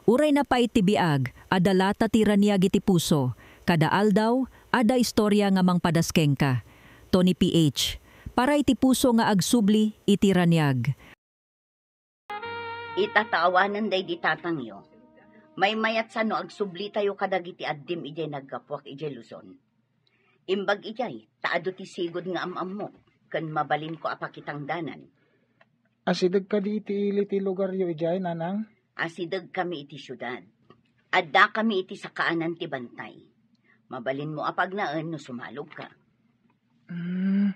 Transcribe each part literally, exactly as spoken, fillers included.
Uray napait ti biag, adda lata ti raniag iti puso. Kada aldaw, adda istorya nga mangpadas kenka. Tony P H. Para iti puso nga agsubli iti raniag. Ita ta awanen daydi tatangyo, maymayatsa no agsublitayo kadagiti addim idiay naggapuak idiay Luzon. Imbag idiay, ta adu ti sigud nga am-ammok, ken mabalinko a pakitangdanan. Asideg kadi iti ili ti lugaryo idiay, Nanang? Asidegkami iti siudad. Addakami iti sakaanan ti bantay. Mabalinmo a pagnaen no sumalogka. Hmm.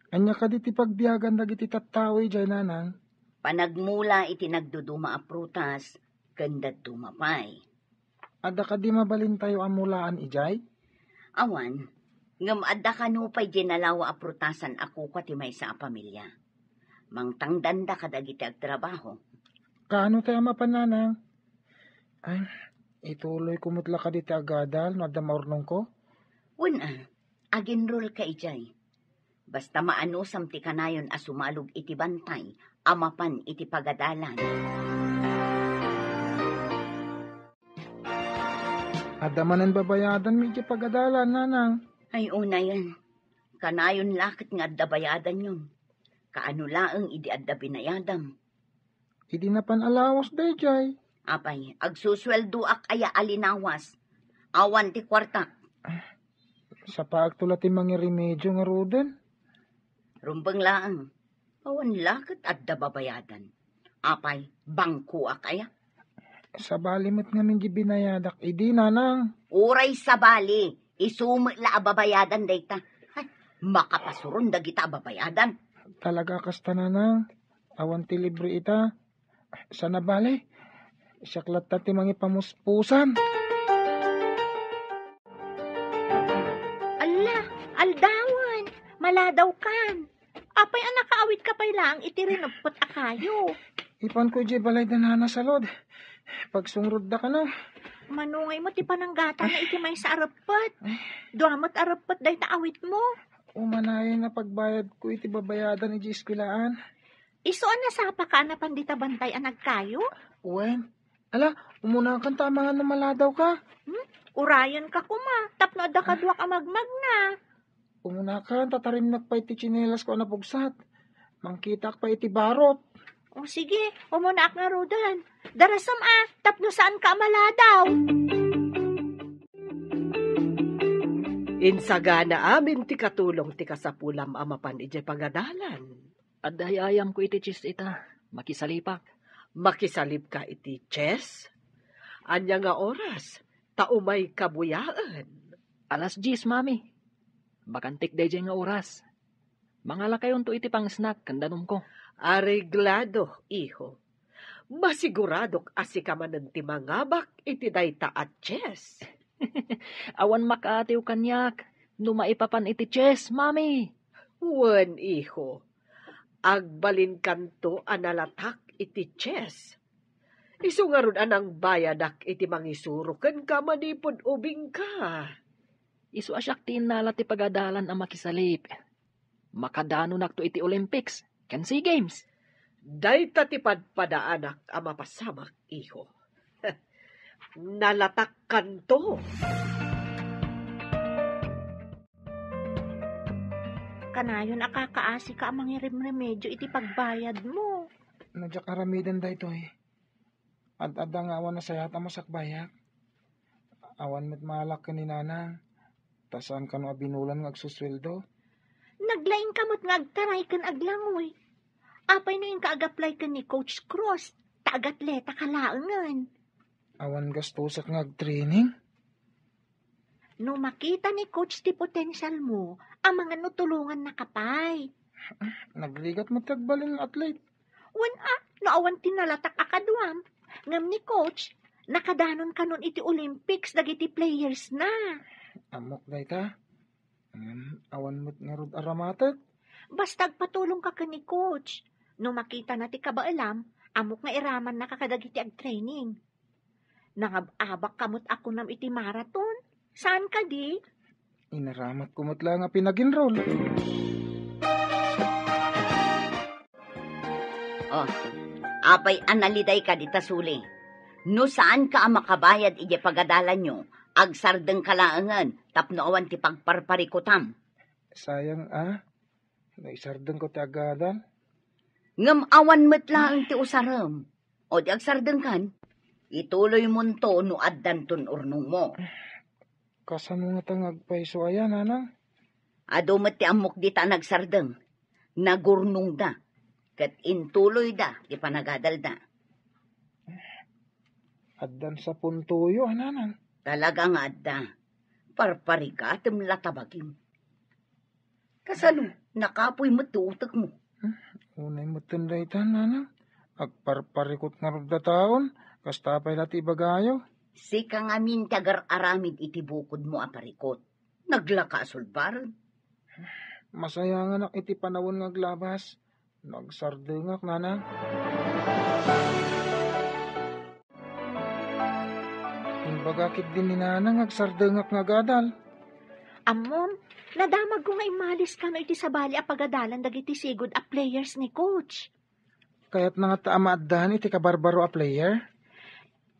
Ania kadi ti pagbiagan dagiti tattao idiay, Nanang? Panagmula iti nagduduma a prutas ken dadduma pay. Adda kadi mabalintayo a mulaan idiay? Awan, ngem adda kano pay diay nalawa a prutasan a kukua ti maysa a pamilia. Mangtangdanda kadagiti agtrabaho. Kaano tay a mapan, Nanang? Ay, ituloyko met la kadi ti agadal no adda maurnongko? Wen a, aginrolka idiay. Basta maanusam ti kanayon a sumalog iti bantay a mapan iti pagadalan. Adda manen babayadanmi iti pagadalan, Nanang? Ay, unayen. Kanayon la ket nga adda bayadanyon. Kaano laeng idi adda binayadam? Idi napan a lawas daydiay. Apay, agsusueldoak aya a linawas? Awan ti kuartak. Sapaakto la ti mangiremedio ngaruden. Rumbeng laeng. Awan la ket adda babayadan. Apay, bangkoak aya? Sabali met ngamin di binayadak idi, Nanang. Uray sabali, isu met la a babayadan dayta. Ay, makapasuron dagita a babayadan. Talaga kasta, Nanang. Awan ti libre ita. Saan a bale? Siak latta ti mangipamuspusan. Alla, aldawen, maladawkan. Apay a nakaawitka pay laeng iti rineppet a kayo? Ipanko idiay balay da Nana Salud. Pagsungrod da kano. Manungay mo ti pananggatana iti maysa a reppet. Dua met a reppet dayta awitmo. Umanayen a pagbayadko iti babayadan idiay eskuelaan. Isu a nasapaka a napan dita bantay a nagkayo? Wen. Ala, umunakan ta amangan no maladawka. Hmm? Urayenka koma, tapno adda kaduak a magmagna. Umunakan, tatarimnak pay ti tsinelasko a napugsat. Mangkitaak pay iti barot. O sige, umunaak ngaruden. Darasem a, tapno saanka a maladaw. Insagana amin ti katulong ti kasapulam a mapan idiay pagadalan. Adda ay-ayamko iti chess ita. Makisalipak. Makisalipka iti chess? Ania nga oras? Ta umayka buyaen. Alas dies, Mami. Bakantik daydiay nga oras. Mangalakayonto iti pang-snack ken danumko. Areglado, iho. Masiguradok a sika manen ti mangabak iti dayta a chess. Awan makaatiw kaniak no maipapan iti chess, Mami. Wen, iho. Agbalinkanto a nalatak iti chess. Isu ngarud a nangbayadak iti mangisuro kenka manipud ubingka. Isu a siak ti innala ti pagadalan a makisalip. Makadanonakto iti Olympics ken SEA Games. Dayta ti padpadaanak a mapasamak, iho. Nalatakkanto. Kanayon a kakaasika a mangirimremedio iti pagbayadmo. No diak aramiden daytoy, ad-adda nga awan nasayaat a masakbayak. Awan met maalak ken ni Nanang, ta saan kano a binulan nga agsusueldo. Naglaingka met nga agtaray ken aglangoy. Apay no inka agaplay ken ni Coach Cruz, ta agatleta ka laengen. Awan gastusak nga agtraining? No makita ni Coach ti potensialmo, amangan no tulongannaka pay. Nagrigat met ti agbalin nga athlete. Wen a, no awan ti nalatak a kaduam. Ngem ni Coach, nakadanon kanon iti Olympics dagiti players na. Ammok dayta. Ngem awan met ngarud aramatek. Basta agpatulongka ken ni Coach. No makitana ti kabaelam, ammok nga iramannaka kadagiti agtraining. Nangab-abakka met a kunam iti marathon. Saan kadi? Inaramatko met la nga pinaginrol. Oh, apay a nalidayka dita suli? No saanka a makabayad idiay pagadalanyo, agsardengka laengen tapno awan ti pagparparikutam. Sayang a, no isardengko ti agadal. Ngem awan met laeng ti usarem. O di agsardengkan, ituloymonto no addanton urnongmo. Kasano ngata nga agpayso aya, nanang? Adu met ti ammok dita a nagsardeng. Nagurnongda, ket intuloyda ti panagadalda. Addan sa puntoyo, a, nanang? Talaga nga adda. Parparigatem la ta bagim. Kasano? Nakapuy met ti utekmo. Hmm, unay met dayta, nanang. Agparparikut ngarud dataon, kasta pay la ti ibagayo. Sika ngamin ti agar-aramid iti bukodmo a parikut. Naglaka a sulbaren. Masayanganak iti panawen nga aglabas. Nagsardengak, nanang. Imbaga ketdin ni nanang nga agsardengak nga agadal. Ammom, nadamagko nga immalis kano iti sabali a pagadalan dagiti sigud a players ni coach. Kayatna ngata a maaddan iti kabarbaro a player?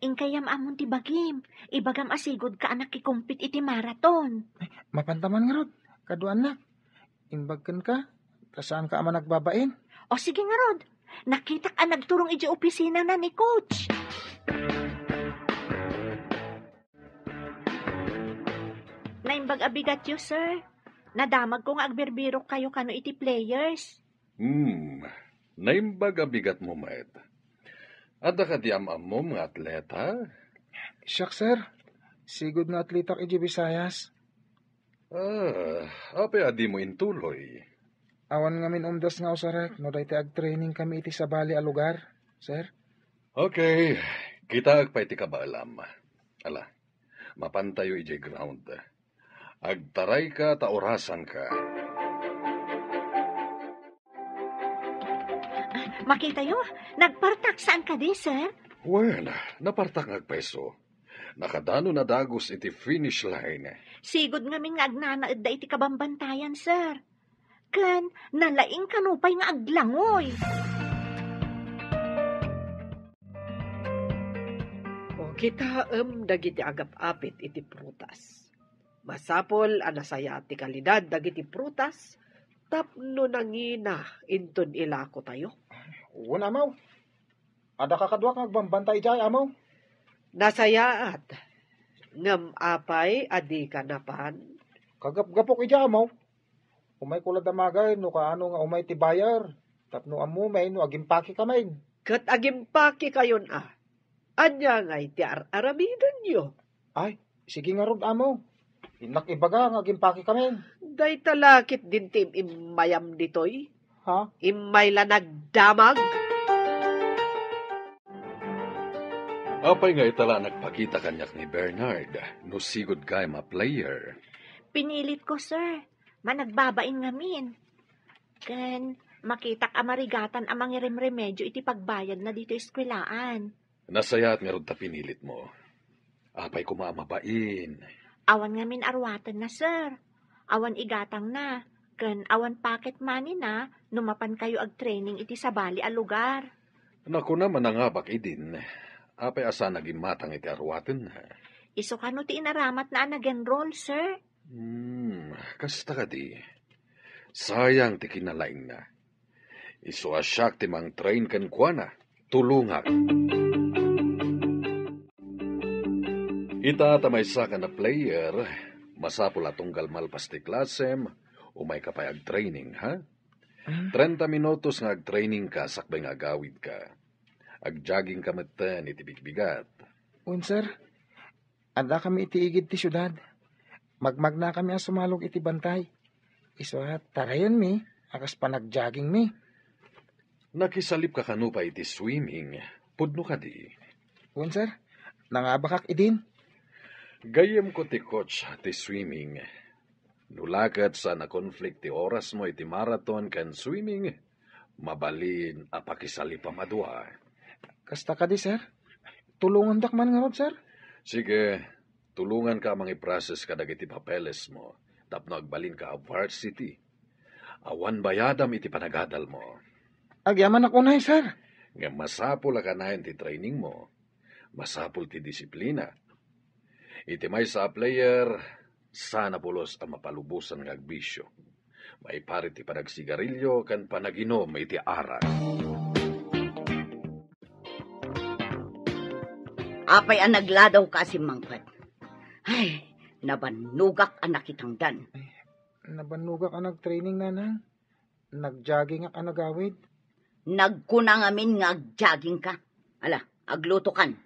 Inkayam ammon ti bagim, ibagam a sigud ka a nakikompit iti marathon. Mapanta man ngarud, kaduanak. Imbag kenka, ta saanka a managbabain. O sige ngarud, nakitak a nagturong idiay opisinana ni coach. Naimbag a bigatyo, sir. Nadamagko nga agbirbirokkayo kano iti players. Hmm, naimbag a bigatmo met. Adda kadi am-ammom nga atleta? Siak, sir. Sigud nga atletak idiay Visayas. Ah, apay a dimo intuloy? Awan ngamin umdas nga usarek no daytoy agtraining kami iti sabali a lugar, sir. Okay, kitaek pay ti kabaelam. Ala, mapantayo idiay ground. Agtarayka ta orasanka. Makitayo, nagpartak saan kadi, sir? Wen, napartak nga agpayso. Nakadano nadagus iti finish line. Sigud ngamin nga agnanaedda iti kabambantayan, sir. Ken nalaing kano pay nga aglangoy. O, kitaem dagiti agap-apit iti prutas. Masapul a nasayaat ti kalidad dagiti prutas tapno nangina inton ilakotayo. Wen, Amaw. Adda kakaduak nga agbambantay idiay, Amaw. Nasayaat. Ngem apay a dika napan? Kagapgapok idiay, Amaw. Umayko la damagay no kaano nga umay ti buyer, tapno ammomi no agimpakekamin. Ket agimpakekayon a? Ania ngay ti ar-aramidenyo? Ay, sige ngarud, Amaw. Innak ibaga nga agimpakekamin. Dayta la ketdin ti im-immayam ditoy? Ha? Immay la nagdamag? Apay nga ita la nagpakita kaniak ni Bernard no sigud gayam a player? Pinilitko, sir. Managbabain ngamin. Ken makitak a marigatan a mangiremremedyo iti pagbayadna ditoy eskwelaan. Nasayaat ngarud ta pinilitmo. Apay koma a mabain? Awan ngamin aruatenna, sir. Awan igatangna, ken awan pocket money-na no mapankayo agtraining iti sabali a lugar. Nakuna, manangabak idin. Apay a saan a gimmatang iti aruatenna? Isu kano ti inaramatna a nag-enroll, sir? Hmm, kasta kadi. Sayang ti kinalaingna. Isu a siak ti mangtrain kenkuana. Tulongak. Ita ta maysaka a player, masapul a tunggal malpas ti klasem, umayka pay agtraining, ha? Ah. Trenta minutos nga agtrainingka sakbay nga agawidka. Agjoggingka metten iti bigbigat. Wen, sir. Addakami iti igid ti siudad. Magmagnakami a sumalog iti bantay. Isu a tarayenmi a kas panagjoggingmi. Nakisalipka kano pay iti swimming? Pudno kadi? Wen, sir. Nangabakak idin. Gayyemko ti coach ti swimming. No la ket saan a conflict ti orasmo iti marathon ken swimming, mabalin a pakisalipam a dua. Kasta kadi, sir? Tulongandak man ngarud, sir? Sige, tulonganka a mangiprocess kadagiti papelesmo tapno agbalinka a varsity. Awan bayadam iti panagadalmo. Agyamanak unay, sir. Ngem masapul a kanayon ti trainingmo. Masapul ti disiplina. Iti maysa a player, saan a pulos a mapalubosan nga agbisio. Maiparit ti panagsigarilio ken panaginum iti arak. Apay a nagladaw ka a simmangpet? Ay, nabannogak a nakitangdan. Nabannogak a nagtraining, Nanang. Nagjoggingak a nagawid. Nagkuna ngamin nga agjogging ka. Ala, aglutokan.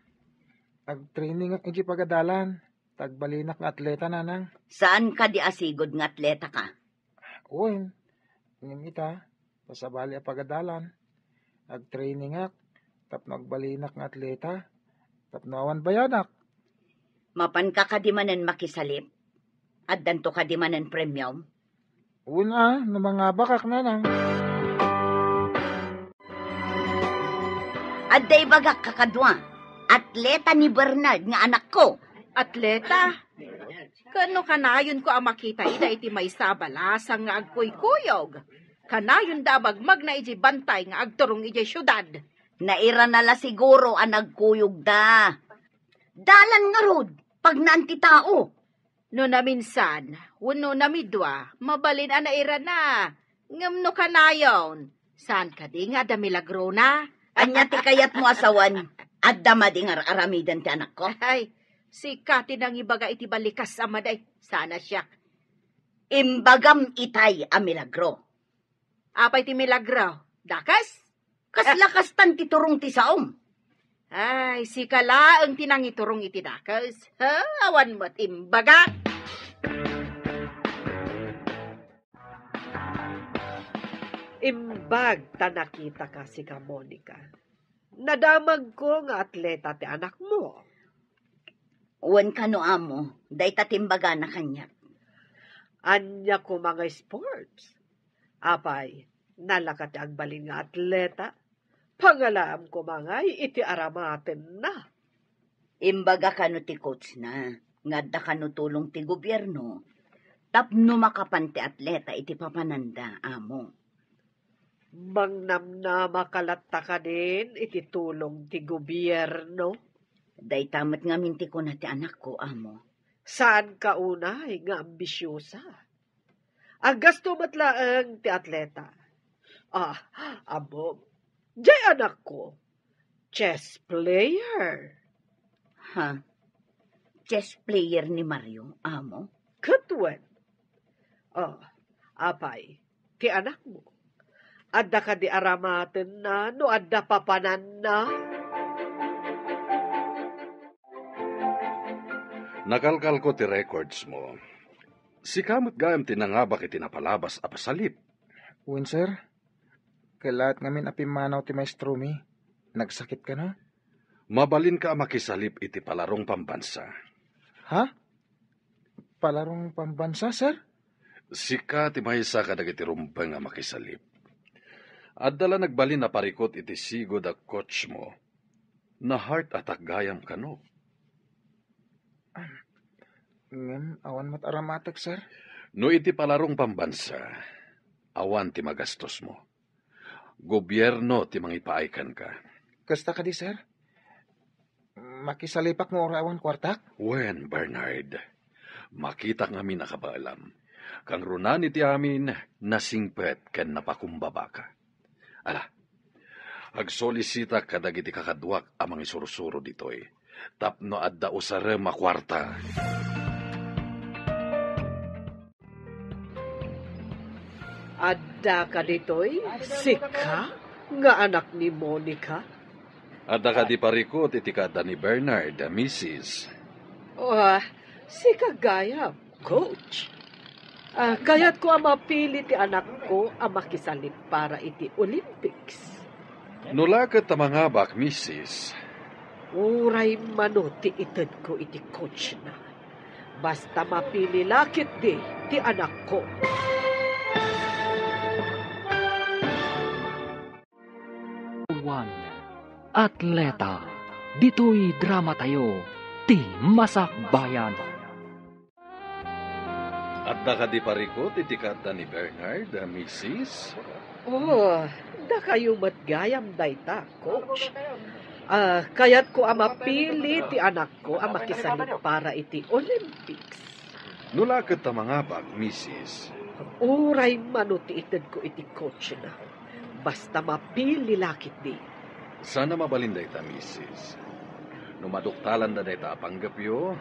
Agtrainingak iti pagadalan. Ta agbalinak nga atleta, Nanang. Saan kadi a sigud nga atleta ka? Wen, ngem ita, ta sabali a pagadalan. Agtrainingak tapno agbalinak nga atleta, tapno awan bayadak. Mapanka kadi manen makisalip? Addanto kadi manen premium? Wen a, no mangabakak, Nanang. Adda ibagak kakadua, atleta ni Bernard nga anakko. Atleta? Ken no kanayonko a makita ida iti maysa a balasang nga agkuykuyog, kanayonda a magmagna idiay bantay nga agturong idiay siudad. Nairana la siguro a nagkuyogda. Dalan ngarud, pagnaan ti tao. No naminsan, wenno namidua, mabalin a nairana. Ngem no kanayon, saan kadi nga adda milagrona? Ania ti kayatmo a sawen? Adda madi nga ar-aramiden ti anakko? Ay, sika ti nangibaga iti balikas a madi, saan a siak. Imbagam itay a milagro. Apay ti milagro? Dakes? Kasla kastan ti turong ti saom. Ay, sika laeng ti nangiturong iti dakes. Ha? Awan met imbagak. Imbag ta nakitaka, sika, Monica. Nadamagko nga atleta ti anakmo. Wen kano, amo, dayta ti imbagana kaniak. Ania koma nga sports? Apay, nalaka ti agbalin nga atleta? Pangalaam koma ngay iti aramatenna. Imbaga kano ti coachna nga adda kano tulong ti gobierno tapno makapan ti atleta iti papananda, amo. Mangnamnamaka latta kadin iti tulong ti gobierno? Dayta met ngamin ti kuna ti anakko, amo. Saanka unay nga ambisiosa. Aggasto met laeng ti atleta. Ah, ammom, diay anakko, chess player. Ha? Chess player ni Mario, amo? Ket wen. Ah, apay, ti anakmo? Adda kadi aramatenna no adda papananna? Nakalkalko ti records mo. Sika met gayam ti nangabak iti napalabas a pasalip. Wen, sir. Kellaat ngamin a pimmanaw ti maestromi. Nagsakit kano? Mabalinka a makisalip iti palarong pambansa. Ha? Palarong pambansa, sir? Sika ti maysa kadagiti rumbeng a makisalip. Adda la nagbalin a parikut iti sigud a coach mo. Na-heart attack gayam kano? Ngem awan met aramatek, sir. No iti palarong pambansa, awan ti magastos mo. Gobierno ti mangipaay kenka. Kasta kadi, sir? Makisalipak no uray awan kuartak? Wen, Bernard. Makitak ngamin a kabaelam. Kangrunaan iti amin, nasingpet ken napakumbabaka. Ala, agsolisitak kadagiti kakaduak a mangisursuro ditoy, tapno adda usarem a kuarta. Adda kaditoy, sika nga anak ni Monica? Adda kadi parikut iti kaadda ni Bernard, misis? Oh, sika gayam, coach. Ah, kayatko a mapili ti anakko a makisalip para iti Olympics. No la ket ta mangabak, misis. Uray mano ti itedko iti coachna. Basta mapili la ketdi ti anakko. One, atleta, ditoy dramatayo, ti Masakbayan. Adda kadi parikut iti kaadda ni Bernard, misis? Oh, dakayo met gayam dayta, coach. Ah, kayatko a mapili ti anakko a makisalip para iti Olympics. No la ket ta mangabak, misis. Uray mano ti itedko iti coachna. Basta mapili la ketdi. Saan a mabalin dayta, misis. No maduktalanda dayta a panggepyo,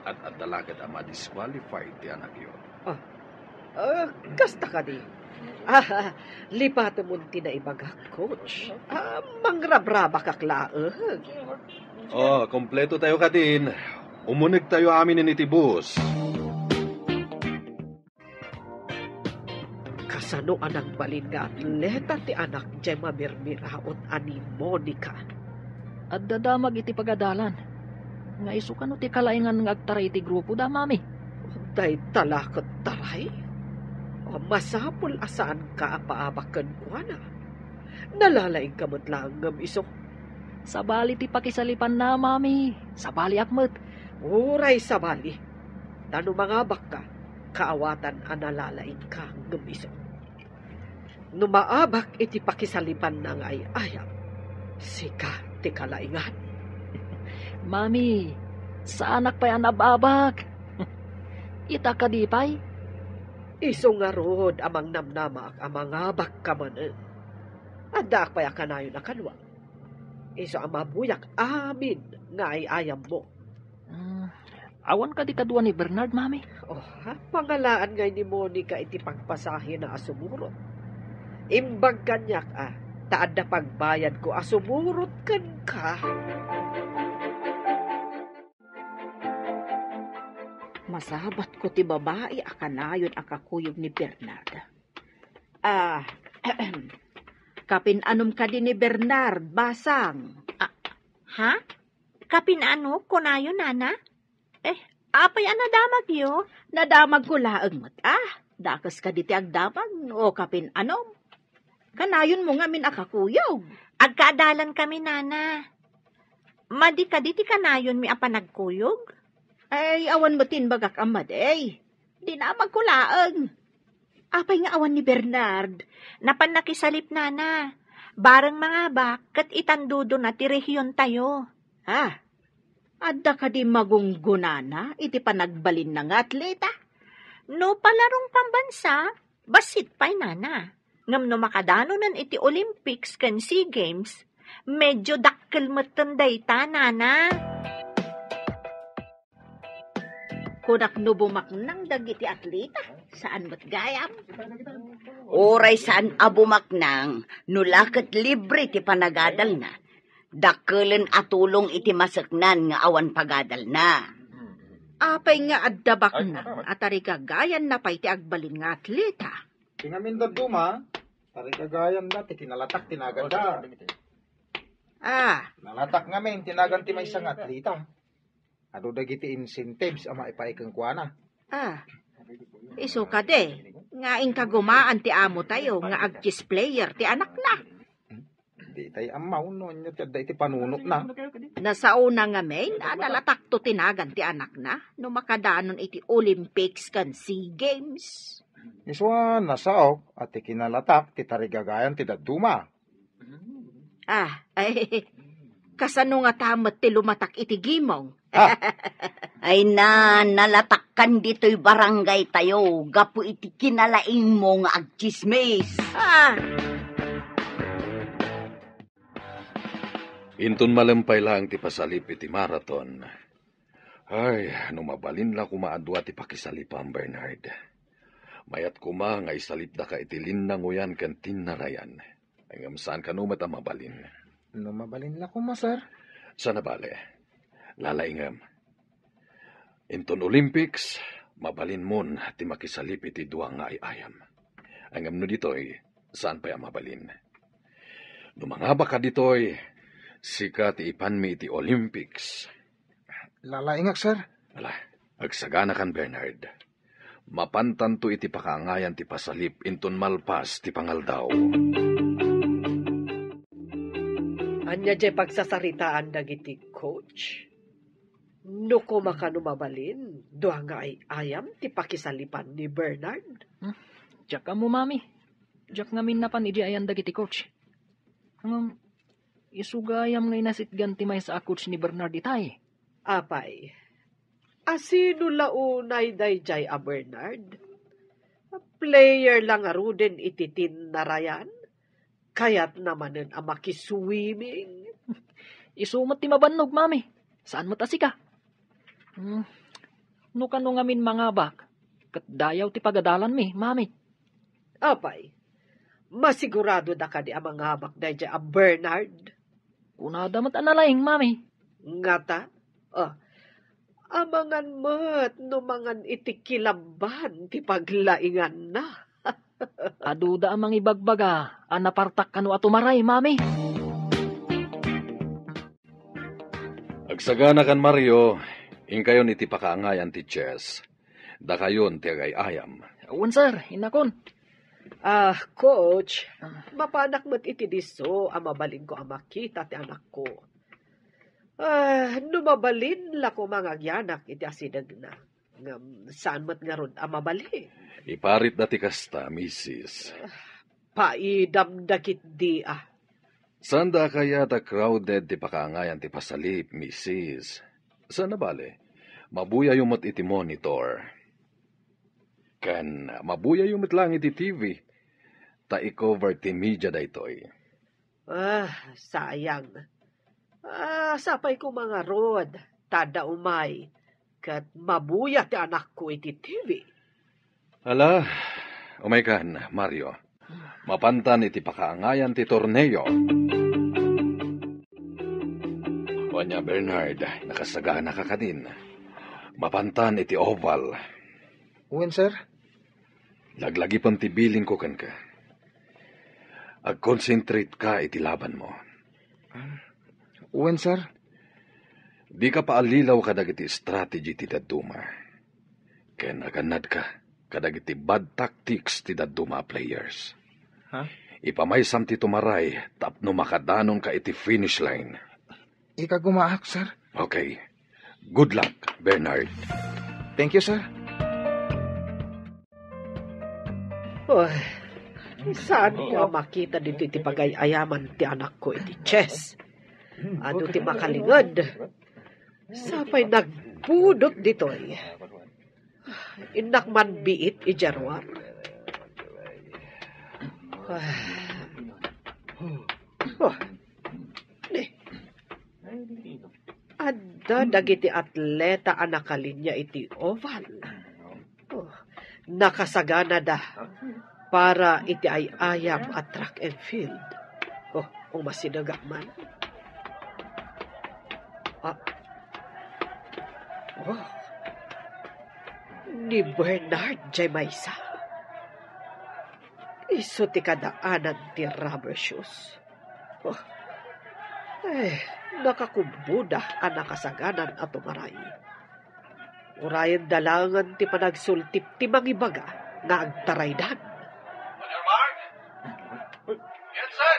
ad-adda la ket a ma-disqualified ti anakyo. Ah, ah, kasta kadi? Ah, lipatemon ti naibagak, coach. Ah, mangrabrabakak laeng. Oh, kompleto tayo kadin. Umuneg tayo amin iti bus. Kasano a nagbalin nga atleta ti anak jay mamirmiraot a ni Monica? Adda damag iti pagadalan. Nga isu kano ti kalaingan nga agtaray iti grupo da, mami? Dayta la ket taray? O, masapul a saanka a paabak kenkuana. Nalalaingka met laeng ngem isu. Sabali ti pakisalipanna, mami. Sabaliak met. Uray sabali. Ta no mangabakka, kaawatan a nalalaingka ngem isu. No maabak iti pakisalipanna nga ay-ayam, sika ti kalaingan. Mami, saanak pay a nab-abak. Ita kadi pay? Isu ngarud a mangnamnamaak a mangabakka manen. Addaak pay a kanayon a kalua. Isu a mabuyak amin nga ay-ayammo. Mm, awan kadi kadua ni Bernard, mami? Oh, ha? Pangalaan ngay ni Monica iti pagpasahina a sumurot. Imbag kaniak, a, ta adda pagbayadko a sumurot kenka. Masabatko ti babai a kanayon a kakuyog ni Bernard. Ah, kapin-anom kadi ni Bernard, basang? Ah, ha? Kapin-ano, kunayo, nana? Eh, apay a nadamagyo? Nadamagko laeng met, ah. Dakes kadi ti agdamag, o kapin-anom. Kanayonmo ngamin a kakuyog. Agkaadalan kami, nana. Madi kadi ti kanayonmi a panagkuyog? Ay, awan met ti imbagak a madi. Dinamagko laeng. Apay nga awan ni Bernard? Napan nakisalip, nana. Bareng mangabak, ket itandudona ti rehiontayo. Ah, adda kadi magunggonana iti panagbalinna nga atleta? No palarong pambansa, bassit pay, nana. Ngem no makadanonen iti Olympics ken Sea Games, medyo dakkel metten dayta, nana. Kunak no bumaknang dagiti atleta, saan met gayam? Uray saan a bumaknang, no la ket libre ti panagadalna. Dakkelen a tulong iti maseknan nga awan pagadalna. Apay nga adda baknang a tarigagayanna pay ti agbalin nga atleta? Ti ngamin dadduma, tarigagayanna ti kinalatak ti naganda. Ah. Nalatak ngamin ti nagan ti maysa nga atleta. Adu dagiti incentives a maipaay kenkuana. Ah. Isu kadi, nga inkagumaan ti amo tayo nga ag-chess player ti anakna. Di tay ammo no anya ti adda iti panunotna. Nasaona ngamin a nalatakto ti nagan ti anakna no makadanon iti Olympics ken Sea Games. Isua, nasaok a ti kinalatak ti tarigagayan ti dadduma. Ah, ay, kasano ngata met ti lumatak iti gimong? Ah. Ay na, nalatakkan ditoy barangay tayo gapu iti kinalaingmo nga agtsismis. Ah. Inton malem pay laeng ti pasalip iti marathon. Ay, no mabalin la koma a dua ti pakisalipam, Bernard. Mayat koma nga isalipdaka iti linnangoyan ken tinnarayan. Ngem saan kano met a mabalin. No mabalin la koma, sir? Saan a bale. Lalaingem. Inton Olympics, mabalinmon ti makisalip iti dua nga ay-ayam. Ngem no ditoy, saan pay a mabalin. No mangabaka ditoy, sika ti ipanmi iti Olympics. Lalaingak, sir. Ala, agsaganakan, Bernard. Mapantanto iti pakaangayan ti pasalip inton malpas ti pangaldaw. Ania jay pagsasaritaan dagiti coach? No koma kano mabalin, dua nga ay-ayam ti pakisalipan ni Bernard? Hmm, diak ammo, mami. Diak ngamin napan idi ayan dagiti coach. Ngem, Isu gayam nga inasitgan ti maysa a coach ni Bernard itay. Apay, asino la unay daydiay a Bernard? Player la ngaruden iti Team Narayan? Kayatna manen a makiswimming? Isu met ti mabannog, Mami. Saan met a sika. Hmm. No kano ngamin mangabak, ket dayaw ti pagadalanmi, Mami. Apay, masigurado da kadi a mangabak daydiay a Bernard? Kunada met a nalaing, Mami. Ngata? Ah, amangan met no mangan iti kilaban ti paglainganna. Aduda a mangibagbaga a napartak kano a tumaray, Mami. Agsaganakan, Mario, inkayon iti pakaangayan ti chess. Dakayon ti agay-ayam. Wen, sir, innakon. Ah, coach, mapanak met iti disso a mabalinko a makita ti anakko. Ah, no mabalin la koma nga agyanak iti asidegna. Ngem saan met ngarud a mabalin. Iparitda ti kasta, misis. Paidam dagiti, ah. Saanda a kayat a crowded ti pakaangayan ti pasalip, misis. Saan a bale, mabuyayo met iti monitor. Ken mabuyayo met laeng iti T V, ta i-cover ti media daytoy. Ah, sayang. Ah, sapay ko mangarod, ta adda umay, ket mabuya ti anakko iti T V. Ala, umaykan, Mario. Mapantan iti pakaangayan ti torneo. Ania, Bernard, nakasaganaka kadin. Mapantan iti oval. Wen, sir. Laglagipen ti bilin ko kenka. Agconcentrate ka iti labanmo. Wen, sir. Dika paallilaw kadagiti strategy ti dadduma. Ken agannadka kadagiti bad tactics ti dadduma a players. Ha? Ipamaysam ti tumaray tapno makadanonka iti finish line. Ikagumaak, sir. Okay. Good luck, Bernard. Thank you, sir. Oy, saan ko a makita ditoy ti pagay-ayaman ti anakko iti chess? Adu ti makalinged. Sapay nagbudot ditoy. Innak man biit idiay ruar. Oh, ni. Adda dagiti atleta a nakalinya iti oval. Oh, nakasaganada para iti ay-ayam a track and field. Oh, umasidegak man. Ah. Oh. Ni Bernard jay maysa. Isu ti kadaanan ti rubber shoes. Oh. Eh, nakakubboda a nakasaganan a tumaray. Urayenda laengen ti panagsultip ti mangibaga nga agtaraydan. Yes, sir.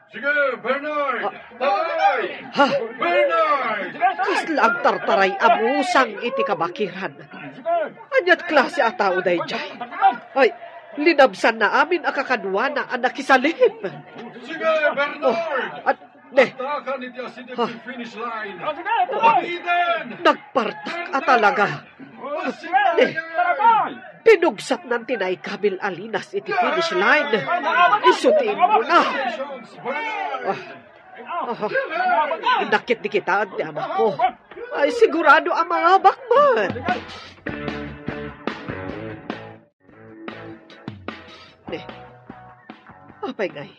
Sige, Bernard! Ah. Taray! Ha? Bernard! Kasla agtartaray a musang iti kabakiran. Aniat klase a tao daydiay? Ay, linabsanna amin a kakaduana a nakisalip. Sige, Bernard! Oh, at, ne. Atakan iti asideg ti finish line. Nagpartak a talaga. Ne. Pinugsatnan ti naikabil a linas iti finish line. Isu ti immuna. Ah. Ah. Nakit di kitaan ti anakko. Ay, sigurado a mangabak man. Ne. Apay ngay?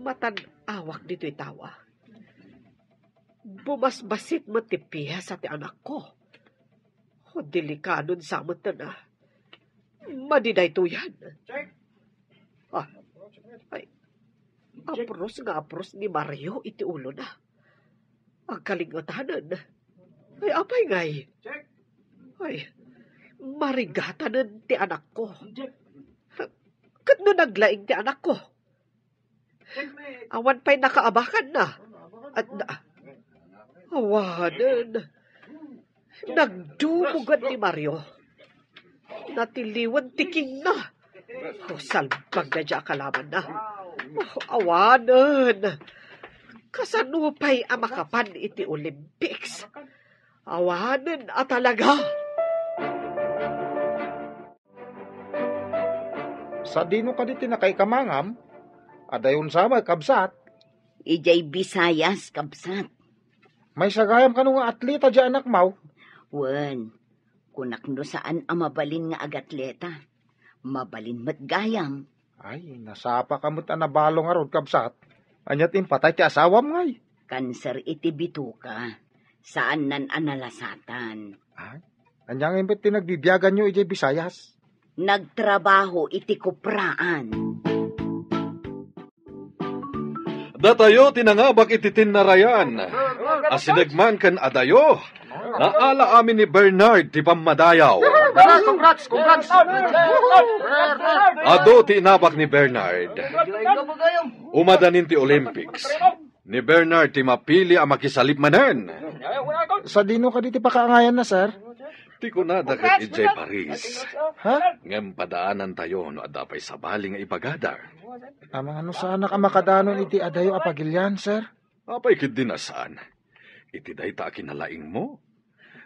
Matan-awak ditoy tawa. Bumasbasit met ti piesa ti anakko. O, delikadon sa met na. Madi daytoyan. Ah, ay, apros nga apros ni Mario iti ulona. Agkalingetanen. Ay, apay ngay? Ay, marigatanen ti anakko. Ket no naglaing ti anakko? Awan pay nakaabakanna. At na, awanen. Nagdumogad ni Mario. Natiliwan ti kingna. O, salbag na dia a kalamanna. Awanen. Kasano pay a makapan iti Olympics? Awanen a talaga. Sadino kadi ti nakaikamangam? Adayon sa met, kabsat. Idiay Visayas, kabsat. Maysa gayam kano nga atleta diay anakmo? Wen, kunak no saan a mabalin nga agatleta. Mabalin met gayam. Ay, nasapaka met a nabalo ngarud, kabsat. Ania ti impatay ti asawam ngay? Kanser iti bituka. Saannan a nalasatan. Ay, ania ngay met ti nagbibiaganyo idiay Visayas? Nagtrabaho iti kupraan. Datayo ti nangabak iti tinnarayan a sinegman ken adayo. Naala amin ni Bernard ti pammadayaw. Congrats, congrats, congrats. Adu ti inabak ni Bernard. Umadanin ti Olympics. Ni Bernard ti mapili a makisalip manen. Sadino kadi ti pakaangayanna, sir? Ti kunada ket idiay Paris. Ha? Ngem padaanantayo no adda pay sabali nga ibagada. Amangan no saanak a makadanon iti adayo a pagilian, sir? Apay ketdi a saan. Iti dayta a kinalaingmo,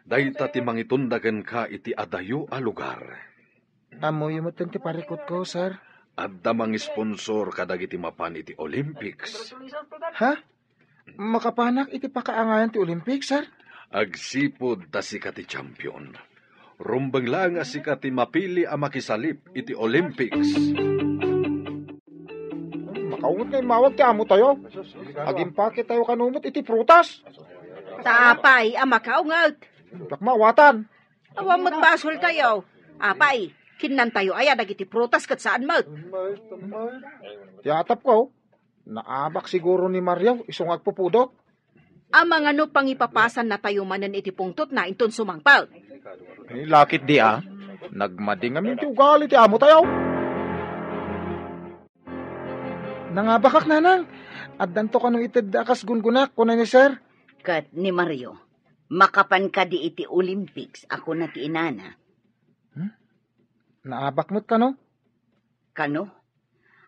dayta ti mangitunda kenka iti adayo a lugar. Ammoyo metten ti parikutko, sir. Adda mangisponsor kadagiti mapan iti Olympics. Ha? Makapanak iti pakaangayan ti Olympics, sir? Agsipud ta sika ti champion. Rumbeng laeng a sika ti mapili a makisalip iti Olympics. Makaunget nga immawag ti amotayo. Agimpaketayo kano met iti prutas. Ta apay a makaunget? Diak maawatan. Awan met basoltayo. Apay, kinnantayo aya dagiti prutas ket saan met? Ti atapko, naabak siguro ni Mario isu nga agpupudot. Amangan no pangipapasannatayo manen iti pungtotna inton sumangpet. Eh, lakit di a. Nagmadi ngamin ti ugali ti amotayo. Nangabakak, nanang. Addanto kano itedda a kas gungonak, kuna ni sir. Ket ni Mario, makapan kadi iti Olympics a kuna ti inana. Hmm? Naabak met kano? Kano?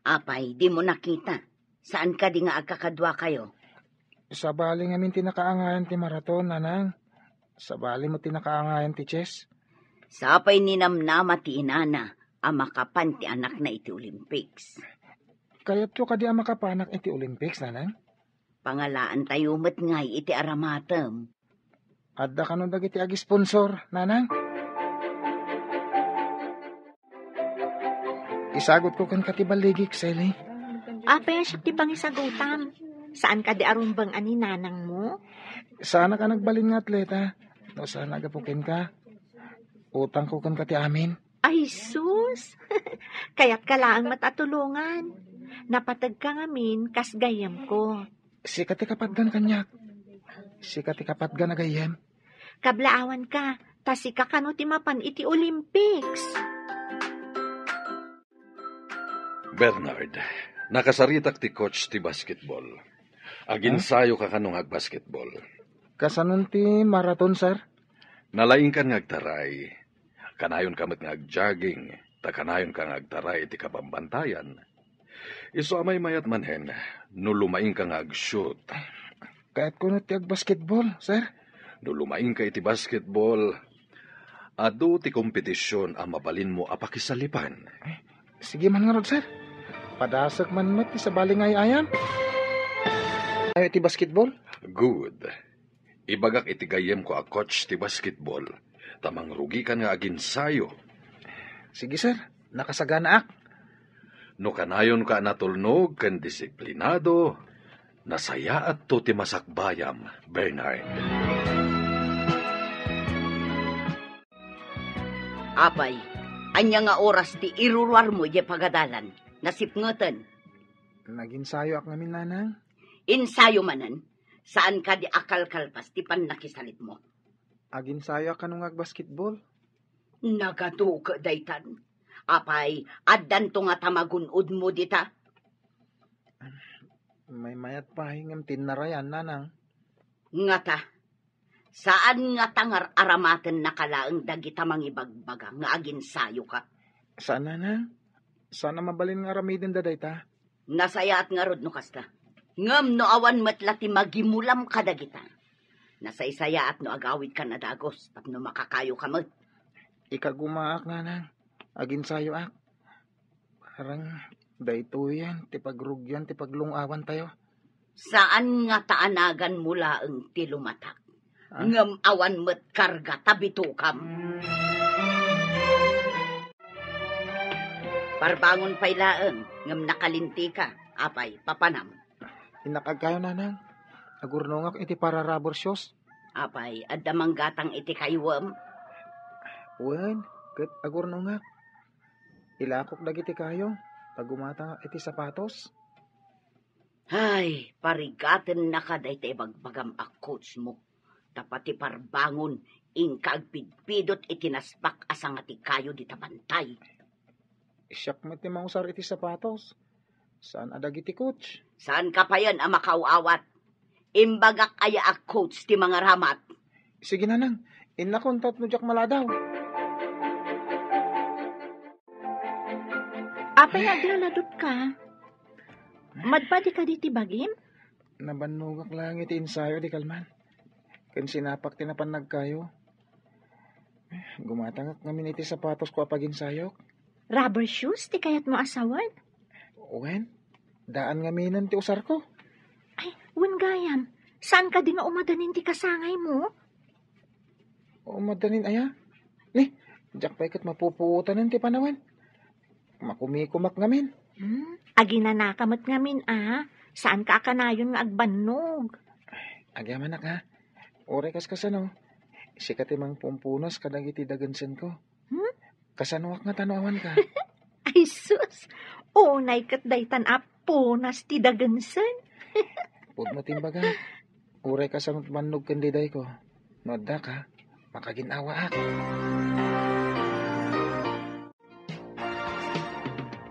Apay, dimo nakita? Saan kadi nga agkakaduakayo? Sabali ngamin ti nakaangayan ti maraton, nanang. Sabali met ti nakaangayan ti chess. Sapay ninamnama ti inana a makapan ti anakna iti Olympics. Kayatyo kadi a makapanak iti Olympics, nanang? Pangalaantayo met ngay iti aramatem. Adda kano dagiti agisponsor, nanang? Isagutko kenka ti balligik, Sally. Apay a siak ti pangisagutam? Saan kadi a rumbeng a ni nanangmo? Saanak a nagbalin nga atleta. No saan a gapu kenka, utangko kenka ti amin. Ay, sus! Kayatka laeng met a tulongan. Napategka ngamin kas gayyemko. Sika ti kapatgan kaniak. Sika ti kapatgan a gayyem. Kablaawanka, ta sika kano ti mapan iti Olympics. Bernard, nakasaritak ti coach ti basketball. Aginsayoka kano nga agbasketball. Kasanon ti maraton, sir? Nalaingkan nga agtaray. Kanayonka met nga agjogging, ta kanayonka nga agtaray iti kabambantayan. Isu a maymayat manen no lumaingka nga agshoot. Kayatko no ti agbasketball, sir. No lumaingka iti basketball, adu ti kompetision a mabalinmo a pakisalipan. Sige man ngarud, sir. Padasek man met ti sabali nga ay-ayam. Ay, iti basketball? Good. Ibagak iti gayyemko a coach ti basketball, ta mangrugikan nga aginsayo. Sige, sir. Nakasaganaak. No kanayonka a natulnog ken disiplinado, nasayaatto ti masakbayam, Bernard. Apay, ania nga oras ti iruruarmo idiay pagadalan? Nasipngeten. Naginsayoak ngamin, nanang. Insayo manen? Saan kadi a kalkalpas ti pannakisalipmo? Aginsayoak kano nga agbasketball. Nagaduke daytan. Apay, addanto ngata magun-odmo dita? Maymayat pay ngem tinnarayan, nanang. Ngata, saan ngata nga ar-aramatennaka laeng dagita mangibagbaga nga aginsayoka? Saan, nanang. Saan a mabalin nga aramidenda dayta. Nasayaat ngarud no kasta. Ngem no awan met la ti magimulam kadagita, nasaysayaat no agawidkan a dagus tapno makakayoka met. Ikagumaak, nanang. Aginsayoak. Parang daytoyen ti pagrugian ti paglung-awantayo. Saan nga ta anaganmo laeng ti lumatak. Ah? Ngem awan met karga ta bitokam. Parbangon pay laeng, ngem nakalintika. Apay, papanam? Innak agkayo, nanang. Agurnongak iti para-rubber shoes. Apay, adda manggatang iti kayuem? Wen, ket agurnongak. Ilakok dagiti kayo, ta gumatangak iti sapatos. Ay, parigatennaka dayta ibagbagam a coach mo. Ta pati parbangon, inka agpidpidot iti naspak a sanga ti kayo dita bantay. Siak met ti mausar iti sapatos. Saan a dagiti coach? Saanka payen a makaaw-awat? Imbagak aya a coach ti mangaramat? Sige, nanang. Innakon tapno diak maladaw. Apay nga aglaladutka? Madpadi kadi ti bagim? Nabannogak laeng iti ensayo, di kalman. Ken sinapak ti napannag kayo. Gumatangak ngamin iti sapatosko a paginsayok. Rubber shoes ti kayatmo a sawen? Wen, daan ngaminen ti usarko. Ay, wen gayam. Saan kadi nga umadanin ti kasangaymo? Umadanin aya? Ni, diak pay ket mapupuotanen ti panawen. Makumikumak ngamin. Hmm? Aginanaka met ngamin, a. Saanka a kanayon nga agbannog. Agyamanak, ha? Uray kas kasano, sika ti mangpumpunas kadagiti dagensenko. Hmm? Kasanoak nga tano awanka? Ay, sus! Unay ket daytan a punas ti dagensen. Pudno ti imbaga. Uray kasano ti bannog ken didayko. No adda ka, makagin-awaak.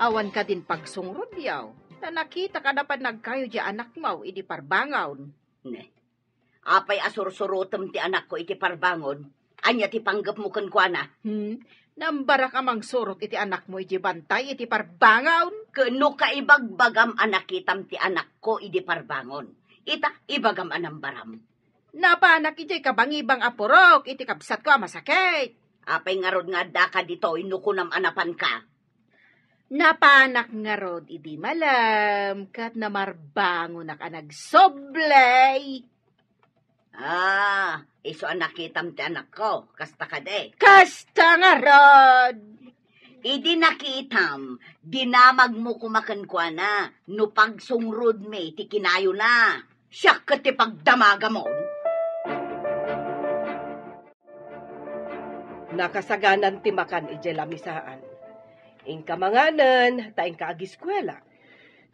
Awan kadin pagsungrod, yaw. Ta nakita kada pannagkayo di anakmo idi parbangon. Ne. Apay a sursurotem ti anakko iti parbangon? Ania ti panggepmo kenkuana? Hmm? Nambarak a mangsurot iti anakmo iti bantay iti parbangon? Ken no kaibagbagam a nakitam ti anakko idi parbangon, ita, ibagam a nambaram. Napanak idiay kabangibang a purok iti kabsatko a masakit. Apay ngarud nga addaka ditoy no kunam a napanka? Napanak ngarud idi malem ket namarbangonak a nagsublay. Ah, isu a nakitam ti anakko, kasta kadi? Kasta ngarud! Idi nakitam, dinamagmo koma kenkuana no pagsungrudmi ti kinayona. Siak ket ti pagdamagamon. Nakasaganan ti makan idiay lamisaan. Inka manganen, ta inka agiskuela.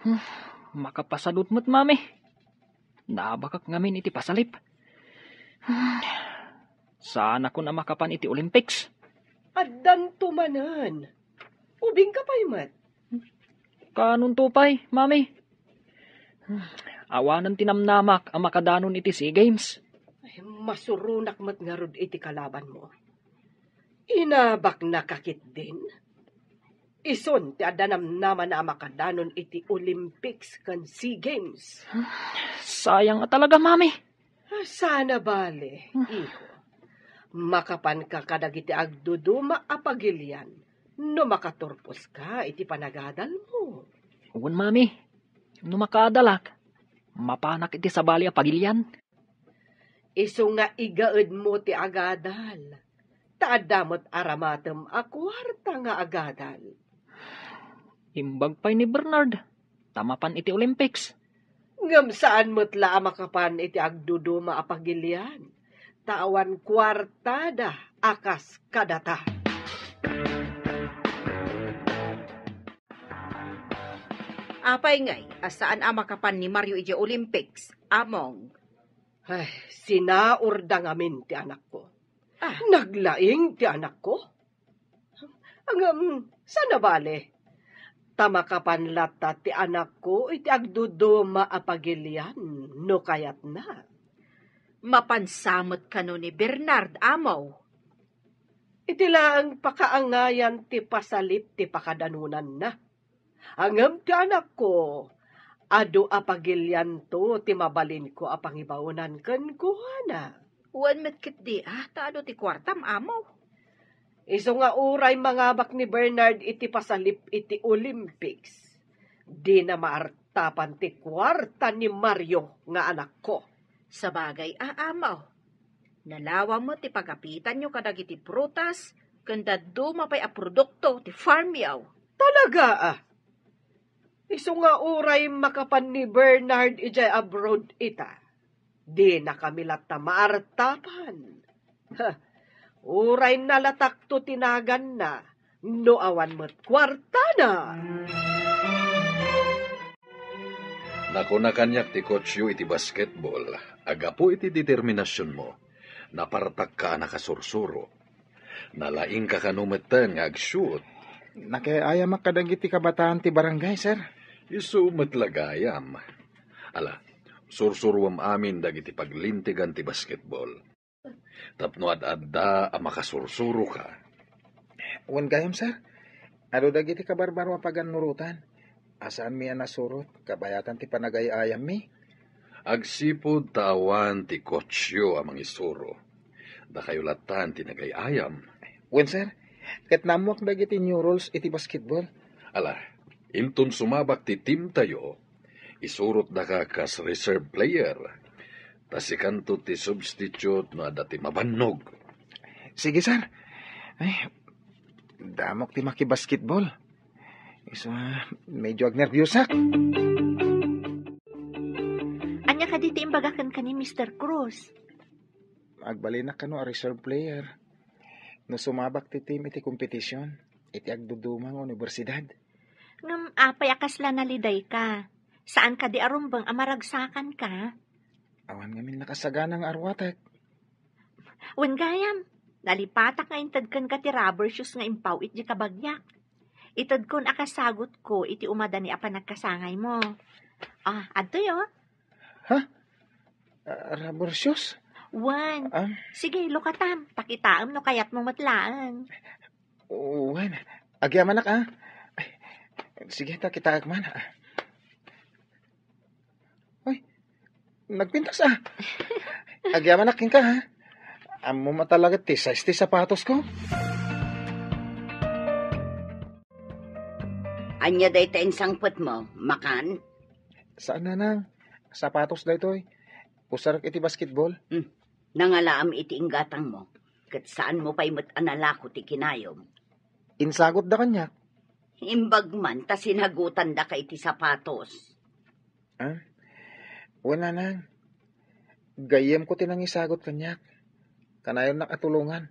Hmm, makapasadut met, Mami. Naabakak ngamin iti pasalip. Hmm, saanakon a makapan iti Olympics. Addanto manen. Ubingka pay met. Kaanonto pay, Mami? Awanen ti namnamak a makadanon iti SEA Games. Ay, masuronak met ngarud iti kalabanmo. Inabaknaka ketdin? Isun ti adda namnamana a makadanon iti Olympics ken SEA Games. Sayang a talaga, Mami. Sana bale, iho. Makapanka kadagiti agduduma a pagilian no makaturposka iti panagadalmo. Wen, Mami. No makaadalak, mapanak iti sabali a pagilian. Isu nga igaedmo ti agadal, ta adda met aramatem a kuarta nga agadal. Imbag pay ni Bernard, ta mapan iti Olympics. Ngem saan met la a makapan iti agduduma a pagilian, ta awan kuartada a kas kadata. Apay ngay a saan a makapan ni Mario idiay Olympics, Among? Ay, sinaurda ngamin ti anakko. Ah. Naglaing ti anakko? Ngem, sana bale. Ta makapan latta ti anakko iti agduduma a pagilian no kayatna. Mapansa met kano ni Bernard, Amo? Iti laeng pakaangayan ti pasalip ti pakadanonanna. Ngem ti anakko, adu a pagilianto ti mabalinko a pangibaonan kenkuana. Wen met ketdi, ah, ta adu ti kuartam, Amaw. Isu nga uray mangabak ni Bernard iti pasalip iti Olympics, dina maartapan ti kuarta ni Mario nga anakko. Sabagay, ah, Amaw. Nalawa met ti pagapitanyo kadagiti prutas ken dadduma pay a produkto ti farmyo. Talaga, ah. Isu nga uray makapan ni Bernard idiay abroad ita, dinakami latta maartapan. Ha, uray nalatakto ti naganna no awan met kuartana. Nakuna kaniak ti coachyo iti basketball a gapu iti determinasionmo, napartakka a nakasursuro. Nalaingka kano metten nga agshoot. Nakiayamak kadagiti kabataan ti barangay, sir. Isu met la gayam. Ala, sursuruem amin dagiti paglintegan ti basketball. Tapno ad-adda a makasursuroka. Wen gayam, sir. Adu dagiti kabarbaro a pagannurotan. A saanmi a nasurot, kabayatan ti panagay-ayammi. Agsipud ta awan ti coachyo a mangisuro, dakayo lattan ti nagay-ayam. Wen, sir. Ket naammoak dagiti new rules iti basketball. Ala, inton sumabak ti teamtayo, isurotdaka kas reserve player. Ta sikanto ti substitute no adda ti mabannog. Sige, sir. Ay, damok ti makibasketball. Isu, ah, medyo agnerbiusak. Ania kadi ti imbaga kenka ni Mister Cruz? Agbalinak kano a reserve player. No sumabak ti team iti kompetisyon, iti agduduma nga universidad. Ngem apay a kasla nalidayka? Saan kadi a rumbeng a maragsakanka? Awan ngamin nakasagana nga arwatek. Wen gayam, nalipatak nga inted kenka ti rubber shoes nga impaw iti kabagyak. Itedkon a kasagutko iti umadani a panagkasangaymo. Ah, adtoy, oh. Ha? Ah, rubber shoes? Wen. Ah? Sige, lukatam. Pakitaem no kayatmo met laeng. Wen. Agyamanak, ah. Ay, sige, ta kitaek man, ah. Ay, nagpintas, ah. Agyamanak kenka, ha? Ammom a talaga ti size ti sapatosko. Ania dayta insangpetmo? Makan? Saan, nanang. Sapatos daytoy. Usarek iti basketball. Hmm. Nangalaam iti inggatangmo, ket saanmo pay met a nalako ti kinayom. Insagutda kaniak. Imbag man ta sinagutandaka iti sapatos. Ah? Wen, nanang. Gayyemko ti nangisagut kaniak. Kanayonnak a tulongan.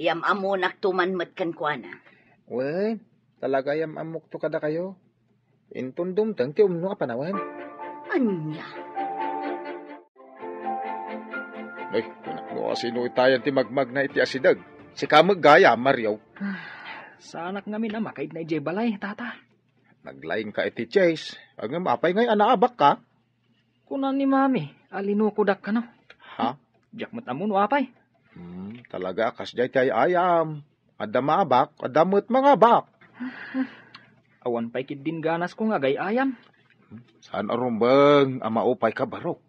Yam-ammonakto man met kenkuana. Wen, talaga yam-ammokto kadakayo. Inton dumteng ti umno a panawen. Ania? Ay, kunak no asino itayan ti magmagna iti asideg. Sika met gayam, Mario. Saanak ngamin a makaidna idiay balay, Tata. Naglaingka iti chase. Ngem apay ngay a naabakka? Kuna ni Mami a linukodak kano. Ha? Diak met ammo no apay. Hmm, talaga a kasdiay ti ay-ayam. Adda maabak, adda met mangabak. Awan pay ketdin ganasko nga agay-ayam. Saan a rumbeng a maupayka, barok.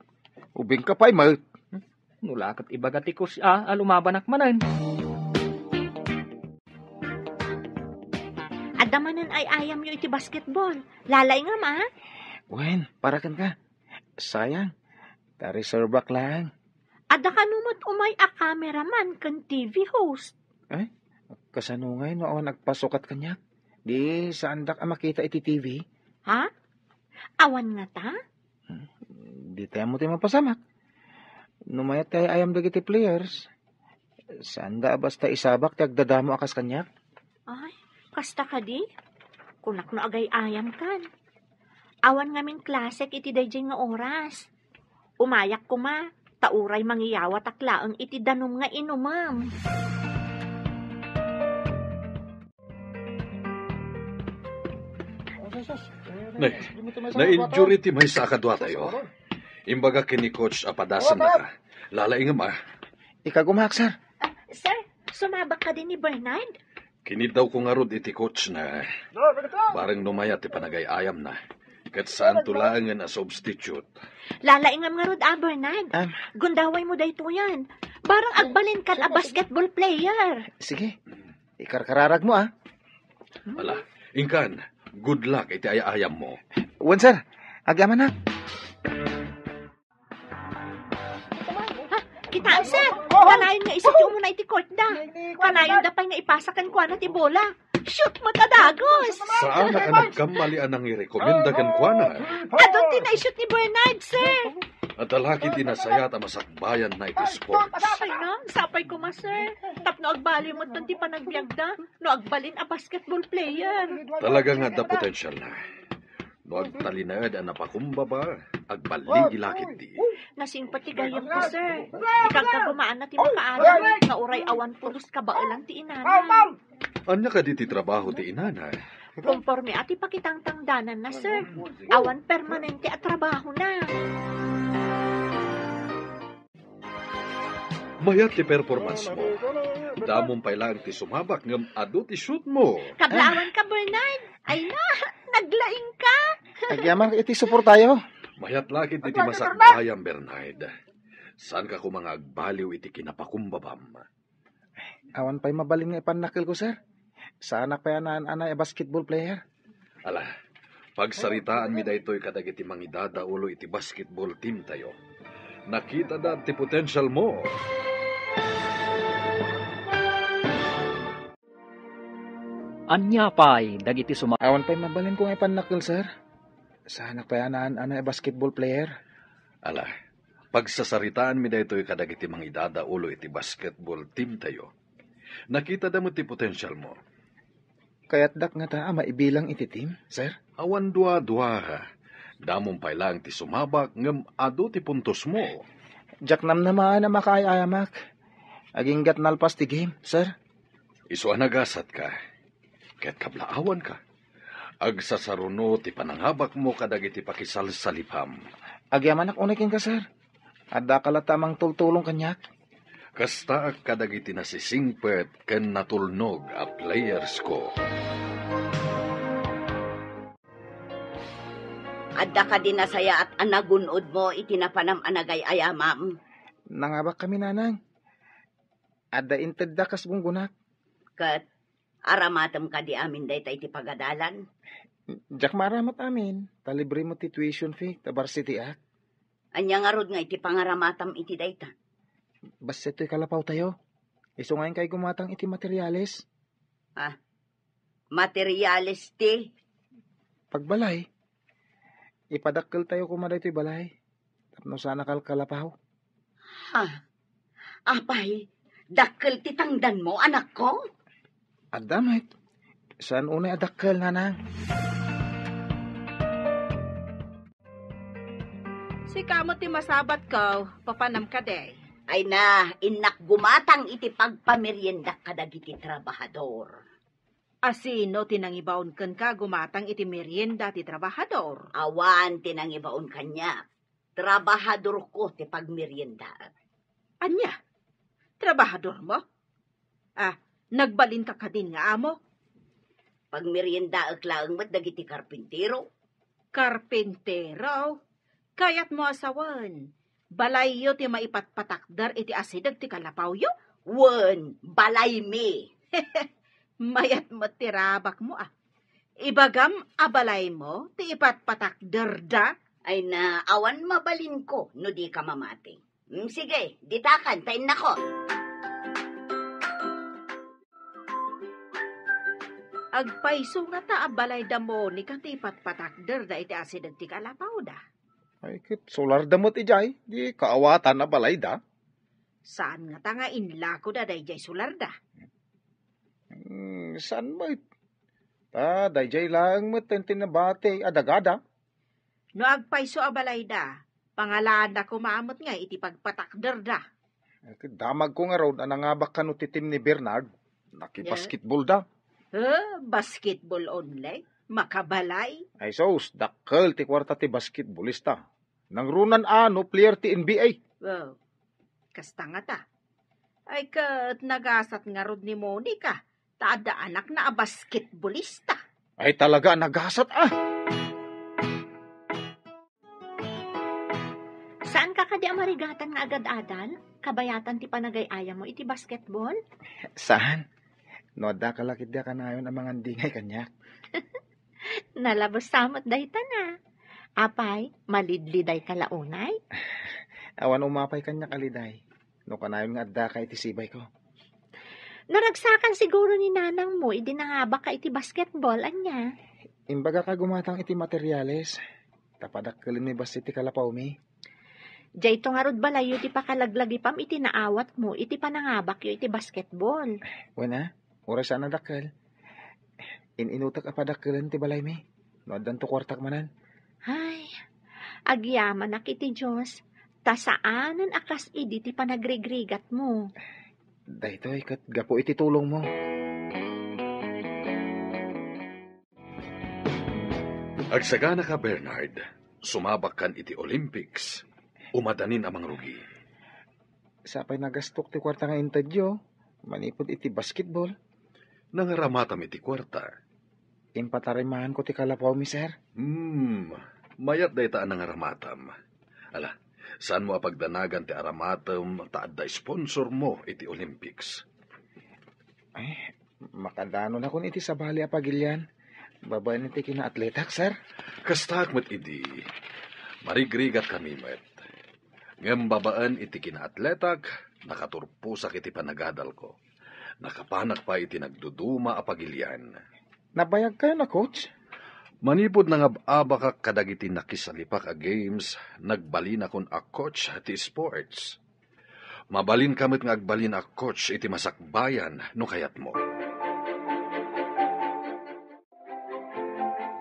Ubingka pay met. No la ket ibaga ti coach a, a lumabanak manen. Adda manen ay-ayamyo iti basketball. Lalaingam, a? Wen, para kenka. Sayang. Ta reservak laeng. Adda kano met umay a cameraman ken T V host. Ay, kasano ngay no awan agpasukat kaniak? Di saandak a makita iti T V? Ha? Awan ngata? Hmm, di tayo mo ti mapasamak. No mayat ti ay-ayam dagiti players, saanda a basta isabak ti agdadamo a kas kaniak? Ay, kasta kadi? Kunak no agay-ayam kan. Awan ngamin klasek iti daydiay nga oras. Umayak koma, ta uray mangiyawatak laeng iti danum nga inumem. Nay, na-injury ti maysa a kaduatayo. Imbaga ken ni coach a padasennaka. Lalaingem, a. Ikagumak, sir. Ah, sir, sumabak kadi ni Bernard? Kiniddawko ngarud iti coach na. Bareng no mayat ti panagay-ayamna. Ket saanto laengen a substitute. Lalaingam ngarud, a, Bernard. Am. Gundawaymo daytoyen. Bareng agbalinkan a basketball player. Sige. Ikarkararagmo, a. Ala, inkan, good luck iti ay-ayammo. Wen, sir. Agyamanak. Ha, kitaem, sir. Kanayon nga isityo umuna iti court da. Kanayon da pay nga ipasa kenkuana ti bola. Shoot met a dagus! Saanak a nagkamali a nangirekomenda kenkuana. Adun ti naishoot ni Bernard, sir. Adda la ketdi nasayaat a masakbayanna iti sports. Ay na, sapay koma, sir. Tapno agbaliw met ti panagbiagda, no agbalin a basketball player. Talaga nga adda potensialna. No agtalinaed a napakumbaba, agbaligi la ketdi. Nasingpet ti gayyemko, sir. Ikagkagumaanna ti makaadal, nga uray awan pulos kabaelan ti inana. Ania kadi ti trabaho ti inana? Konporme a ti pakitangtangdananna, sir. Awan permanente a trabahona. Mayat ti performance mo. Damom pay laeng ti sumabak ngem adu ti shoot mo. Kablaawanka, Bernard. Ay na, naglaingka. Agyaman iti suportayo. Mayat la ketdi ti masakbayam, Bernard. Saanka koma nga agbaliw iti kinapakumbabam. Awan pay mabalin nga ipannakkelko, sir. Saanak pay a naan-anay a basketball player. Ala, pagsaritaanmi daytoy kadagiti mangidadaulo iti basketball teamtayo. Nakitada ti potensialmo. Ania pay dagiti suma- Awan pay mabalinko nga ipannakkel, sir. Saanak pay a naan-anay a basketball player. Ala, pagsasaritaanmi daytoy kadagiti mangidadaulo iti basketball teamtayo. Nakitada met ti potensialmo. Kayatdak ngata a maibilang iti team, sir? Awan dua-dua. Damom pay laeng ti sumabak ngem adu ti puntosmo. Diak namnamaen a makaay-ayamak. Aginggat nalpas ti game, sir. Isu a nagasatka. Ket kablaawanka. Agsasaruno ti panangabakmo kadagiti pakisalsalipam. Agyamanak unay kenka, sir. Addaka latta a mangtultulong kaniak. Kastaak kadagiti nasisingpet ken natulnog a playersko. Adda kadi nasayaat a nagun-odmo iti napanam a nagay-ayamam? Nangabakkami, nanang. Adda intedda kas gunggonak. Ket aramatem kadi amin dayta iti pagadalan? Diak maaramat amin, ta libre met ti tuition fee ta varsity-ak. Ania ngarud nga iti pangaramatam iti dayta? Bassit toy kalapawtayo. Isu nga inkay gumatang iti materials. Ah, materials ti? Pagbalay. Ipadakkeltayo koma daytoy balay. Tapno saan a kalkalapaw. Ha? Apay, dakkel ti tangdanmo, anakko? Adda met. Saan unay a dakkel, nanang? Sika met ti masabatko, papanam kadi? Ay na, innak gumatang iti pagpameriendak kadagiti trabahador. A sino ti nangibaon kenka gumatang iti merienda ti trabahador? Awan ti nangibaon kaniak. Trabahadorko ti pagmeriendaek. Ania? Trabahadormo? Ah, nagbalinka kadin nga amo? Pagmeriendaek laeng met dagiti karpintero. Karpintero? Kayatmo a sawen, balayyo ti maipatpatakder iti asideg ti kalapawyo? Wen, balaymi. Mayat met ti rabakmo, a. Ibagam a balaymo ti ipatpatakderda? Ay na, awan mabalinko no dika mamati. Mm, sige, ditakan, ta innako. Agpayso ngata a balay da Monica ti ipatpatakderda iti asideg ti kalapawda? Ay, ket solarda met idiay, di kaawatan a balayda. Saan ngata nga inlakoda daydiay solarda? Hmm, saan met? Ta daydiay laeng met ti nabati a dagada. No agpayso a balayda, pangalaanna koma met nga iti pagpatakderda. Ket damagko ngarud a nangabak kano ti team ni Bernard. Nakibasketball da. Eh, basketball only? Makabalay? Ay sus, dakkel ti kuarta ti basketballista. Nangrunan a no player ti N B A. Wow. Kasta ngata. Ay ket nagasat ngarud ni Monica Ta adda anakna a basketbolista. Ay, talaga a nagasat, ah! Saan ka kadi a marigatan nga agad-adal? Kabayatan ti panagay-ayam mo iti basketball? Saan? No adda ka la ketdi a kanayon a mangandingay kaniak. Nalabes sa met dayta na. Apay, malidliday ka la unay? Awan umapay kaniak a liday. No kanayon nga adda ka iti sibayko. Naragsakan siguro ni nanang mo idi nangabak ka iti basketball, ania? Imbagak a gumatang iti materiales. Ta padakkelenmi bassit ti kalapawmi. Dayto ngarud balayyo ti pakalaglagipam iti naawatmo iti panangabakyo iti basketball. Wen a, uray saan a dakkel. In-inutek a padakkelen ti balaymi. No addanto kuartak manen. Ay, agyamanak iti Dios, ta saanen a kas idi ti panagrigrigatmo. Daytoy ket gapu iti tulongmo. Agsagana ka, Bernard. Sumabak kan iti Olympics. Umadanin a mangrugi. Sapay nagastok ti kuarta nga intedyo, manipud iti basketball. Nangaramatam iti kuarta. Impatarimaanko ti kalapawmi, sir. Hmm, mayat dayta a nangaramatam. Ala, saanmo a pagdanagan ti aramatem ta adda sponsor mo iti Olympics. Ay, makadanon akon iti sabali a pagilian. Babaen iti kinaatletak, sir. Kastak met idi. Marigrigat kami met. Ngem babaen iti kinaatletak, nakaturposak iti panagadalko. Nakapanak pay iti nagduduma a pagilian. Nabayag kayo na, coach? Manipud nangab-abakak kadagiti nakisalipak a games, nagbalinakon a coach ti sports. Mabalinka met nga agbalin a coach iti masakbayan no kayatmo.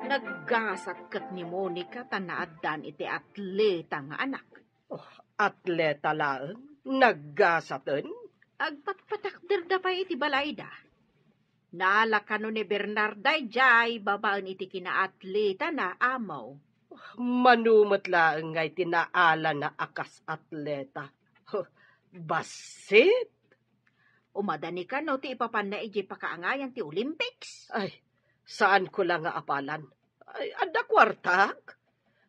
Naggasat ket ni Monica ta naaddan iti atleta nga anak. Oh, atleta laeng? Naggasaten? Agpatpatakderda pay iti balayda. Naala kano ni Bernard daydiay babaen iti kinaatletana, Amo. Mano met laeng nga iti naalana a kas atleta. Huh, bassit! Umadani kano ti ipapanna idiay pakaangayan ti Olympics? Ay, saanko la nga apalan. Ay, adda kuartak.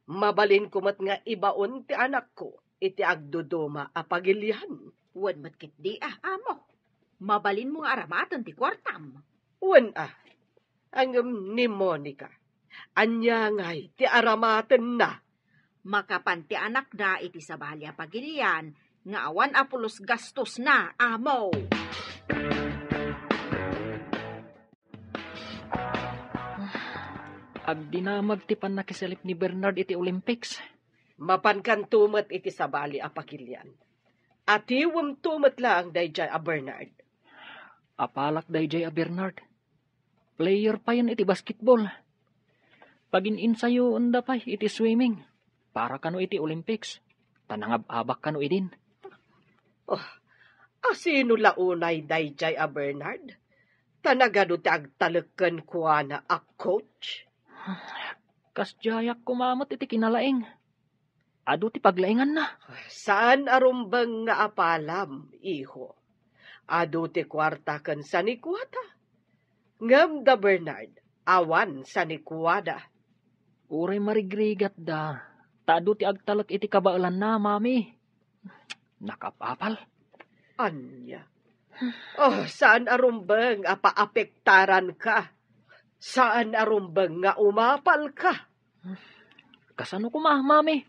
Mabalinko met nga ibaon ti anakko iti agduduma a pagilian. Wen met ketdi a, Amo. Mabalinmo nga aramaten ti kuartam. Wen a. Ngem ni Monica, ania ngay ti aramatenna? Makapan ti anakda iti sabali a pagilian nga awan a pulos gastosna, Amo. Agdinamag ti pannakisalip ni Bernard iti Olympics. Mapankanto met iti sabali a pagilian. Atiwemto met laeng daydiay a Bernard. Apalak daydiay a Bernard. Player payen iti basketball. Pagin-insayoenda pay iti swimming para kano iti Olympics. Ta nangab-abak kano idin. Oh, asino la unay daydiay a Bernard? Ta nagadu ti agtalek kenkuana a coach? Kasdiayak koma met iti kinalaing. Adu ti paglainganna. Saan a rumbeng nga apalam, iho. Adu ti kuarta ken sanikuata. Ngem da Bernard, awan sanikuada. Uray marigrigatda, ta adu ti agtalek iti kabaelanna, Mami. Nakapapal. Ania? Oh, saan a rumbeng a paapektaranka? Saan a rumbeng nga umapalka? Kasano koma, Mami?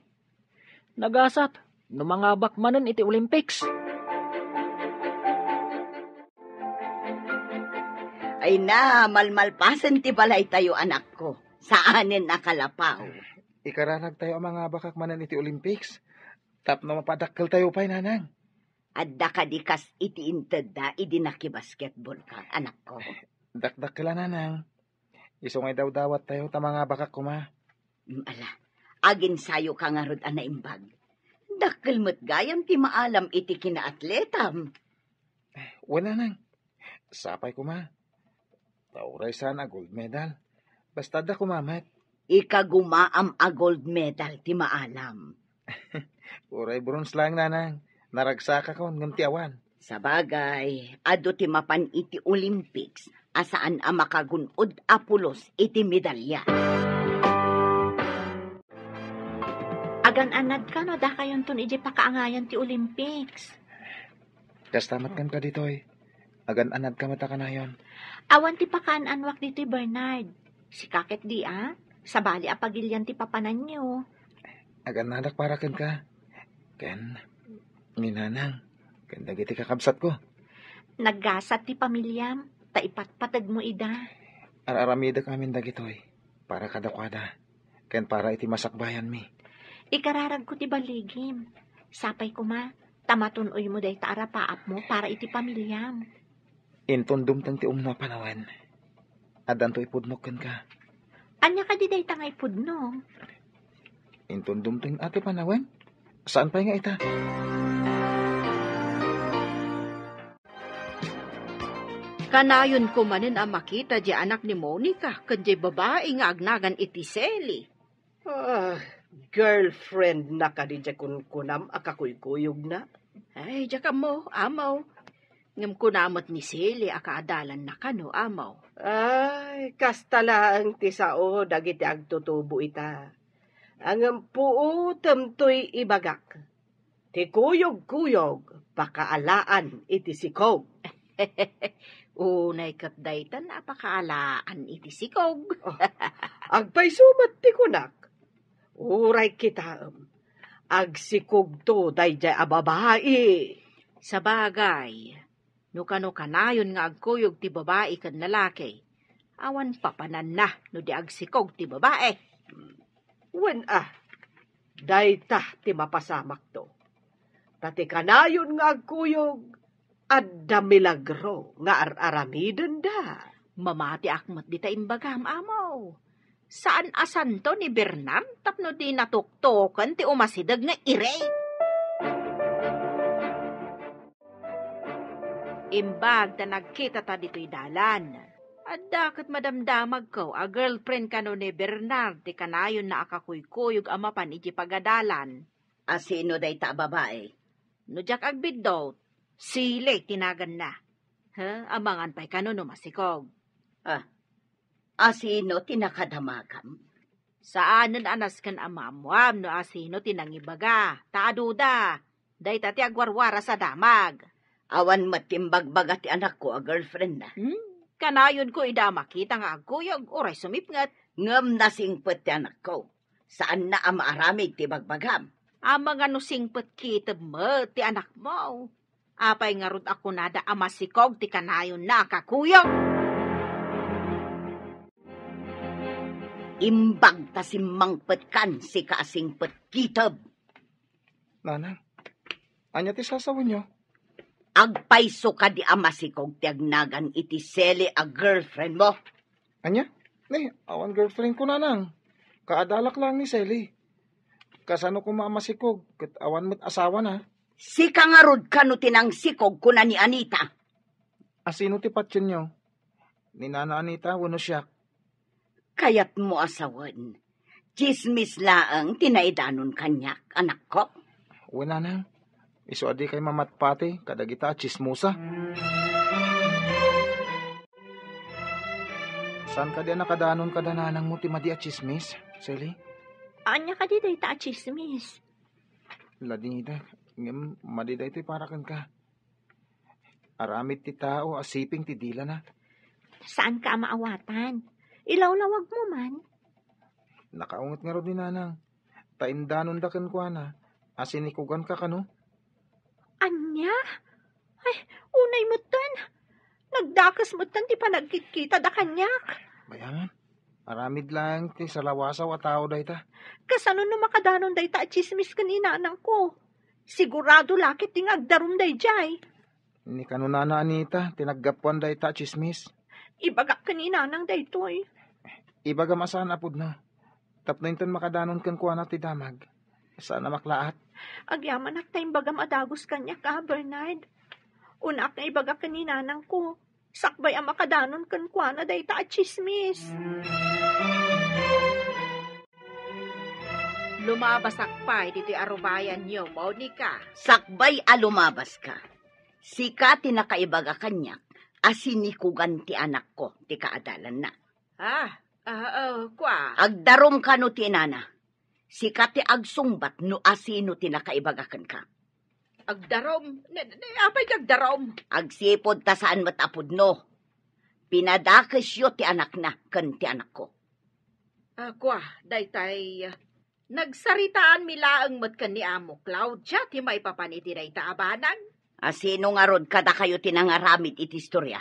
Nagasat no mangabak manen iti Olympics. Ay na, malmalpasen ti balaytayo, anakko. Saanen a kalapaw. Ikararagtayo a mangabakak manen iti Olympics. Tapno mapadakkeltayo pay, nanang. Adda kadi kas iti intedda idi nakibasketballka, anakko? Dakdakkel a, nanang. Isu nga idawdawattayo ta mangabakak koma. Mm, ala, aginsayoka ngarud a naimbag. Dakkel met gayam ti maalam iti kinaatletam. Wen, nanang. Sapay koma. Ta uray saan a gold medal. Basta adda koma met. Ikagumaam a gold medal ti maalam. Uray bronze laeng, nanang. Naragsakakon ngem ti awan. Sabagay, adu ti mapan iti Olympics a saan a makagun-od a pulos iti medalya. Agan-anadka no dakayonton idiay pakaangayan ti Olympics. Kasta met ken kaditoy. Agan-anadka met a kanayon. Awan ti pakaananwak ditoy, Bernard. Sika ket di a, sabali a pagilian ti papananyo. Agan-anadak para kenka. Ken ni nanang, ken dagiti kakabsatko. Naggasat ti pamiliam, ta ipatpategmo ida. Ar-aramidek amin dagitoy para kadakuada, ken para iti masakbayanmi. Ikararagko ti baligim. Sapay koma, ta matun-oymo dayta a rapaapmo para iti pamiliam. Inton dumteng ti umno a panawen, addanto ipudnok kenka. Ania kadi dayta nga ipudno? Inton dumteng a ti panawen, saan pay nga ita? Kanayon ko manen a makita diay anak ni Monica ken diay babai nga agnagan iti Sally. Ah, girlfriend na kadi diay kunkunam a kakuykuyogna? Ay, diak ammo, Amaw. Ngem kuna met ni Sally a kaadalanna kano, Amaw. Ay, kasta laeng ti sao dagiti agtutubo ita. Ngem puotem toy ibagak. Ti kuyogkuyog, pakaalaan iti sikog. Unay ket daytan a pakaalaan iti sikog. Oh, agpayso met ti kunak. Uray kitaem, agsikogto daydiay a babai. Sabagay, no kano kanayon nga agkuyog ti babai ken lalaki, awan papananna no di agsikog ti babai. Wen a, dayta ti mapasamakto. Ta ti kanayon nga agkuyog, adda milagro nga ar-aramidenda. Mamatiak met dita imbagam, Amaw. Saan a santo ni Bernard tapno di natuktoken ti umasideg nga iri. Imbag ta nagkitata ditoy dalan, adda ket madamdamagko a girlfriend kano ni Bernard ti kanayonna a kakuykuyog a mapan iti pagadalan. A sino dayta a babai? No diak agbiddut, Sally ti naganna. Ha, amangan pay kano no masikog. Ah, a sino ti nakadamagam? Saanen a nasken a maammoam no a sino ti nangibaga, ta aduda, dayta ti agwarwaras a damag. Awan met ti imbagbaga ti anakko a girlfriendna. Hmm? Kanayonko ida a makita nga agkuyog, uray sumipnget. Ngem nasingpet ti anakko. Saanna a maaramid ti bagbagam. Amangan no singpet kitem met ti anakmo. Apay ngarud a kunada a masikog ti kanayonna a kakuyog? Imbag ta simmangpetkan, sika a singpet kitem. Nanang, ania ti sasawenyo? Agpayso kadi a masikog ti agnagan iti Sally a girlfriend mo? Ania? Ni, awan girlfriend ko, Nanang. Kaadalak lang ni Sally. Kasano koma a masikog, ket awan met asawana? Sika ngarud kano ti nangsikog, kuna ni Anita. A sino ti patienyo? Ni Nana Anita wenno siak? Kayatmo a sawen, tsismis laeng ti naidanon kaniak, anakko. Wen, Nanang, isu a dikay mamatpati kadagita a tsismosa. Saan kadi a nakadanon kada nanangmo ti madi a tsismis, Sally? Ania kadi dayta a tsismis? Ladingita, ngem madi daytoy para kenka. Aramid ti tao a siping ti dilana. Saanka a maawatan. Ilawlawagmo man. Nakaunget ngarud ni Nanang. Ta indanonda kenkuana a sinikoganka kano. Ania? Ay, unay metten. Nagdakes metten ti panagkitkitada kaniak. Bayaman. Aramid laeng ti salawasaw a tao dayta. Kasano no makadanon dayta a tsismis ken ni nanangko? Sigurado la ket ti nga agdarum daydiay. Ni kano Nana Anita ti naggapuan dayta a tsismis. Ibagak ken ni nanang daytoy. Ibagam a saan a pudno. Tapno inton makadanon kenkuana ti damag, saan a maklaat. Agyamanak ta imbagam a dagus kaniak, a, Bernard. Unaak nga ibagak ken ni nanangko. Sakbay a makadanon kenkuana dayta a tsismis. Lumabasak pay ditoy arubayanyo, Monica. Sakbay a lumabaska, Sika ti nakaibaga kaniak a sinikugan ti anakko ti kaadalanna. Ah, ah, ah, kua. Agdarom kano ti inana. Sika ti agsungbat no asino ti nakaibaga kenka. Agdarom? Ne, ne, apay ti agdarom? Agsipud ta saan met a pudno. Pinadakesyo ti anakna ken ti anakko. Ah, kua, daytay, ah, nagsaritaanmi laeng met ken ni Amo Claudia ti maipapan iti dayta a banag. Asino ngarud kadakayo ti nangaramid iti istoria?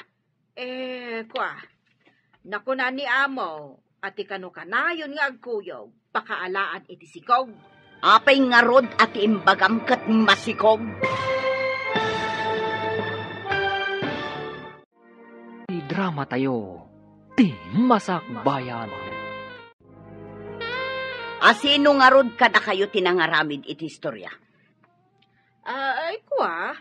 Eh, kua, nakuna ni Amo a ti kano kanayon nga agkuyog, pakaalaan iti sikog. Apay ngarud a ti imbagam ket masikog? Ti drama tayo, ti Masakbayan. Asino ngarud kadakayo ti nangaramid iti istoria? Ah, ay, kua,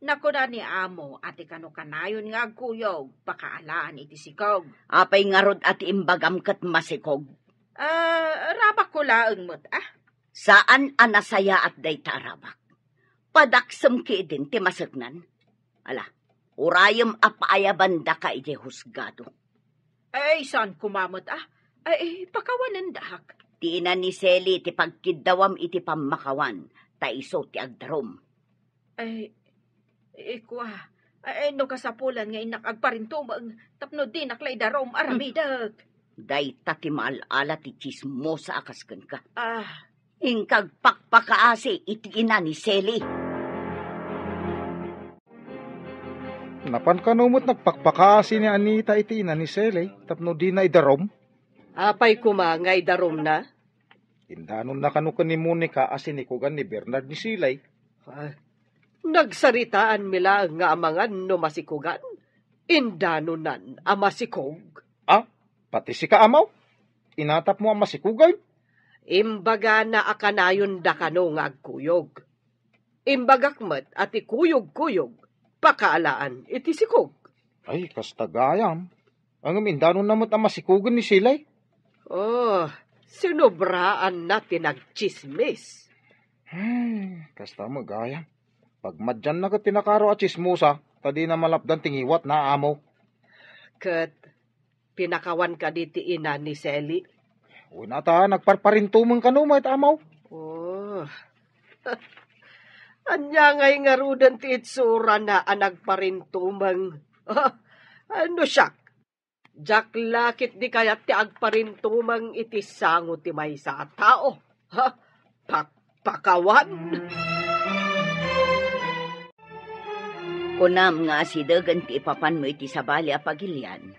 nakuna ni Amo a ti kano kanayon nga agkuyog, pakaalaan iti sikog. Apay ngarud a ti imbagam ket masikog? Ah, rabakko laeng met, ah. Saan a nasayaat dayta a rabak. Padaksem ketdin ti maseknan. Ala, urayem a paayabandaka idiay husgado. Ay, saan koma met, ah? Ay, pakawanendak. Ti ina ni Sally ti pagkiddawam iti pammakawan, ta isu ti agdarom. Ay, ikua. Ay, no kasapulan nga innak agparintumeng, tapno dinak la idarom, aramidek. Dayta ti maal-ala ti tsismosa a kas kenka. Ah. Inka agpakpakaasi iti ina ni Sally. Napan kano met nagpakpakaasi ni Anita iti ina ni Sally tapno dina idarom? Apay koma nga idaromna? Indanonna kano ken ni Monica a sinikugan ni Bernard ni Sally. Ah, nagsaritaanmi laeng nga amangan no masikugan. Indanonan a masikog. Ah, pati sika, Amaw? Inatapmo a masikugan? Imbagana a kanayonda kano nga agkuyog. Imbagak met a ti kuyog-kuyog, pakaalaan iti sikog. Ay, kasta gayam. Ngem indanonna met a masikugen ni Sally. Oh, sinobraanna ti nagtsismis. Ay, kasta met gayam. Pagmadianna ket ti nakaro a tsismosa, ta dina malapdan ti ngiwatna, Amaw. Ket pinakawan kadi ti ina ni Sally? Wen a ta, nagparparintumeng kano met, Amaw. Oh. Ania ngay ngaruden ti itsurana a nagparintumeng? No siak, diak la ketdi kayat ti agparintumeng iti sango ti maysa a tao. Ha? Pakpakawan? Kunam nga asidegen ti ipapanmo iti sabali a pagilian.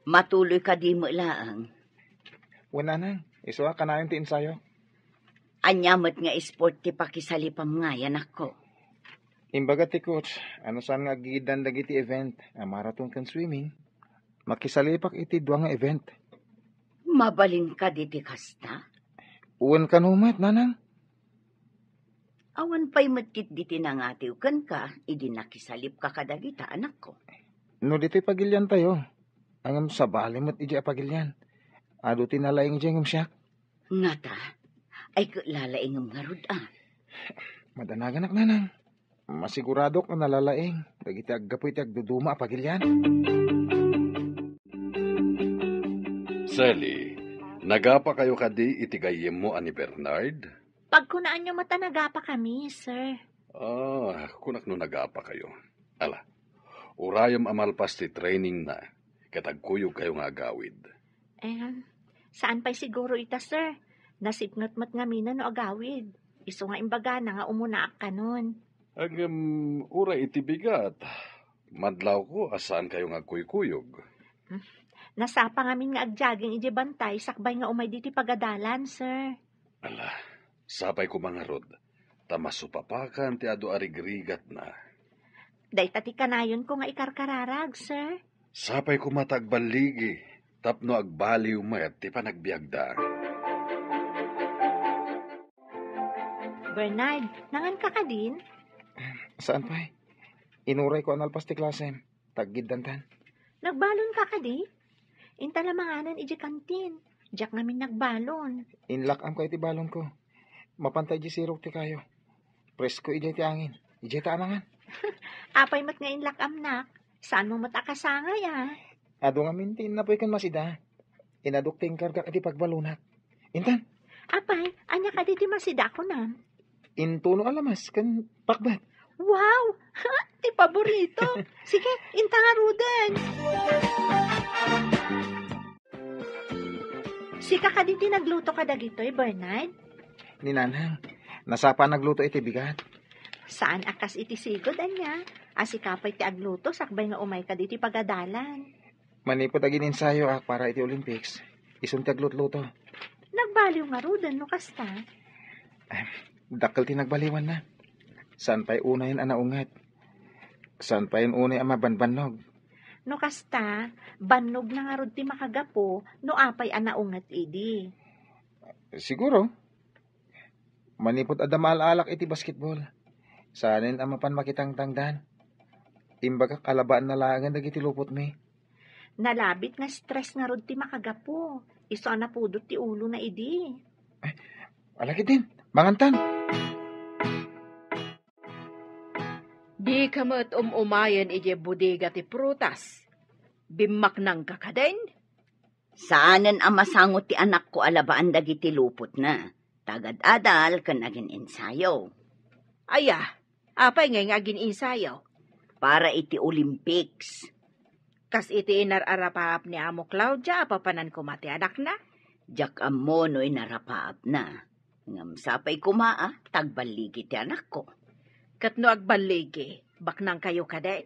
Matuloy kadi met laeng? Wen, nanang, isu a kanayon ti ensayo. Ania met nga sport ti pakisalipam ngay, anakko? Imbaga ti coach, no saan nga aggigiddan dagiti event a marathon ken swimming, makisalipak iti dua nga event. Mabalin kadi ti kasta? Wen kano met, nanang. Awan pay met ketdi ti nangatiw kenka idi nakisalipka kadagita, anakko. No ditoy pagiliantayo, ngem sabali met idiay a pagilian. Adu ti nalaing idiay ngem siak. Ngata, ay ket lalaingem ngarud a. Madanaganak, nanang. Masiguradok a nalalaing dagiti aggapu iti agduduma a pagilian. Sally, nagapakayo kadi iti gayyemmo a ni Bernard? Pagkunaanyo met a nagapakami, sir. Ah, kunak no nagapakayo. Ala, urayem a malpas ti trainingna, ket agkuyogkayo nga agawid. Em, saan pay siguro ita, sir? Nasipnget met ngamin no agawid. Isu nga imbagana nga umunaak kanon. Ngem, uray iti bigat, madlawko a saankayo nga agkuykuyog. Hmm. Nasapa ngamin nga agjogging idiay bantay sakbay nga umay ditoy pagadalan, sir. Ala, sapay koma ngarud, ta masupapakan ti adu a rigrigatna. Dayta ti kanayonko nga ikarkararag, sir. Sapay koma ta agballigi, tapno agbaliw met ti panagbiagda. Bernard, nanganka kadin? Saan pay? Inurayko a nalpas ti klasem. Taggiddantan. Nagbalonka kadi? Inta la manganan idiay kantin. Diak ngamin nagbalon. Inlak-amko iti balonko. Mapanta idiay sirok ti kayo. Presko idiay ti angin. Idiay ta amangan. Apay met nga inlak-amnak? Saanmo met a kasangay, a? Adu ngamin ti innapoy ken Masida. Inadok ti inkargak iti pagbalunak. Intan. Apay, ania kadi ti Masida, kunam? Intuno a lamas ken pakbat. Wow! Ti paborito. Sige, inta ngaruden. Sika kadi ti nagluto kadagitoy, Bernard? Ni Nanang, nasapa a nagluto iti bigat. Saan a kas iti sigud, ania? A sika pay ti agluto sakbay nga umayka ditoy pagadalan. Manipud agin-ensayoak para iti Olympics, isun ti aglutluto. Nagbaliw ngaruden no kasta. Dakkel ti nagbaliwanna. Saan pay unayen a naunget. Saan pay unay a mabanbannog. No kasta, bannogna ngarud ti makagapu no apay a naunget idi. Siguro. Manipud adda maal-alak iti basketball, saanen a mapan makitangtangdan. Imbagak a labaanna laengen dagiti lupotmi. Nalabit nga stress ngarud ti makagapu. Isu a napudot ti ulona idi. Ala ketdin, mangantan. Dika met um-umayen idiay bodega ti prutas. Bimmaknangka kadin? Saanen a masango ti anakko a labaan dagiti lupotna, ta agad-adal ken agin-ensayo. Aya, apay ngay nga agin-ensayo? Para iti Olympics. Kas iti inar-arapaap ni Amo Claudia a papanan koma ti anakna? Diak ammo no inarapaapna. Ngem sapay koma a ta agballigi ti anakko. Ket no agballigi, baknangkayo kadin?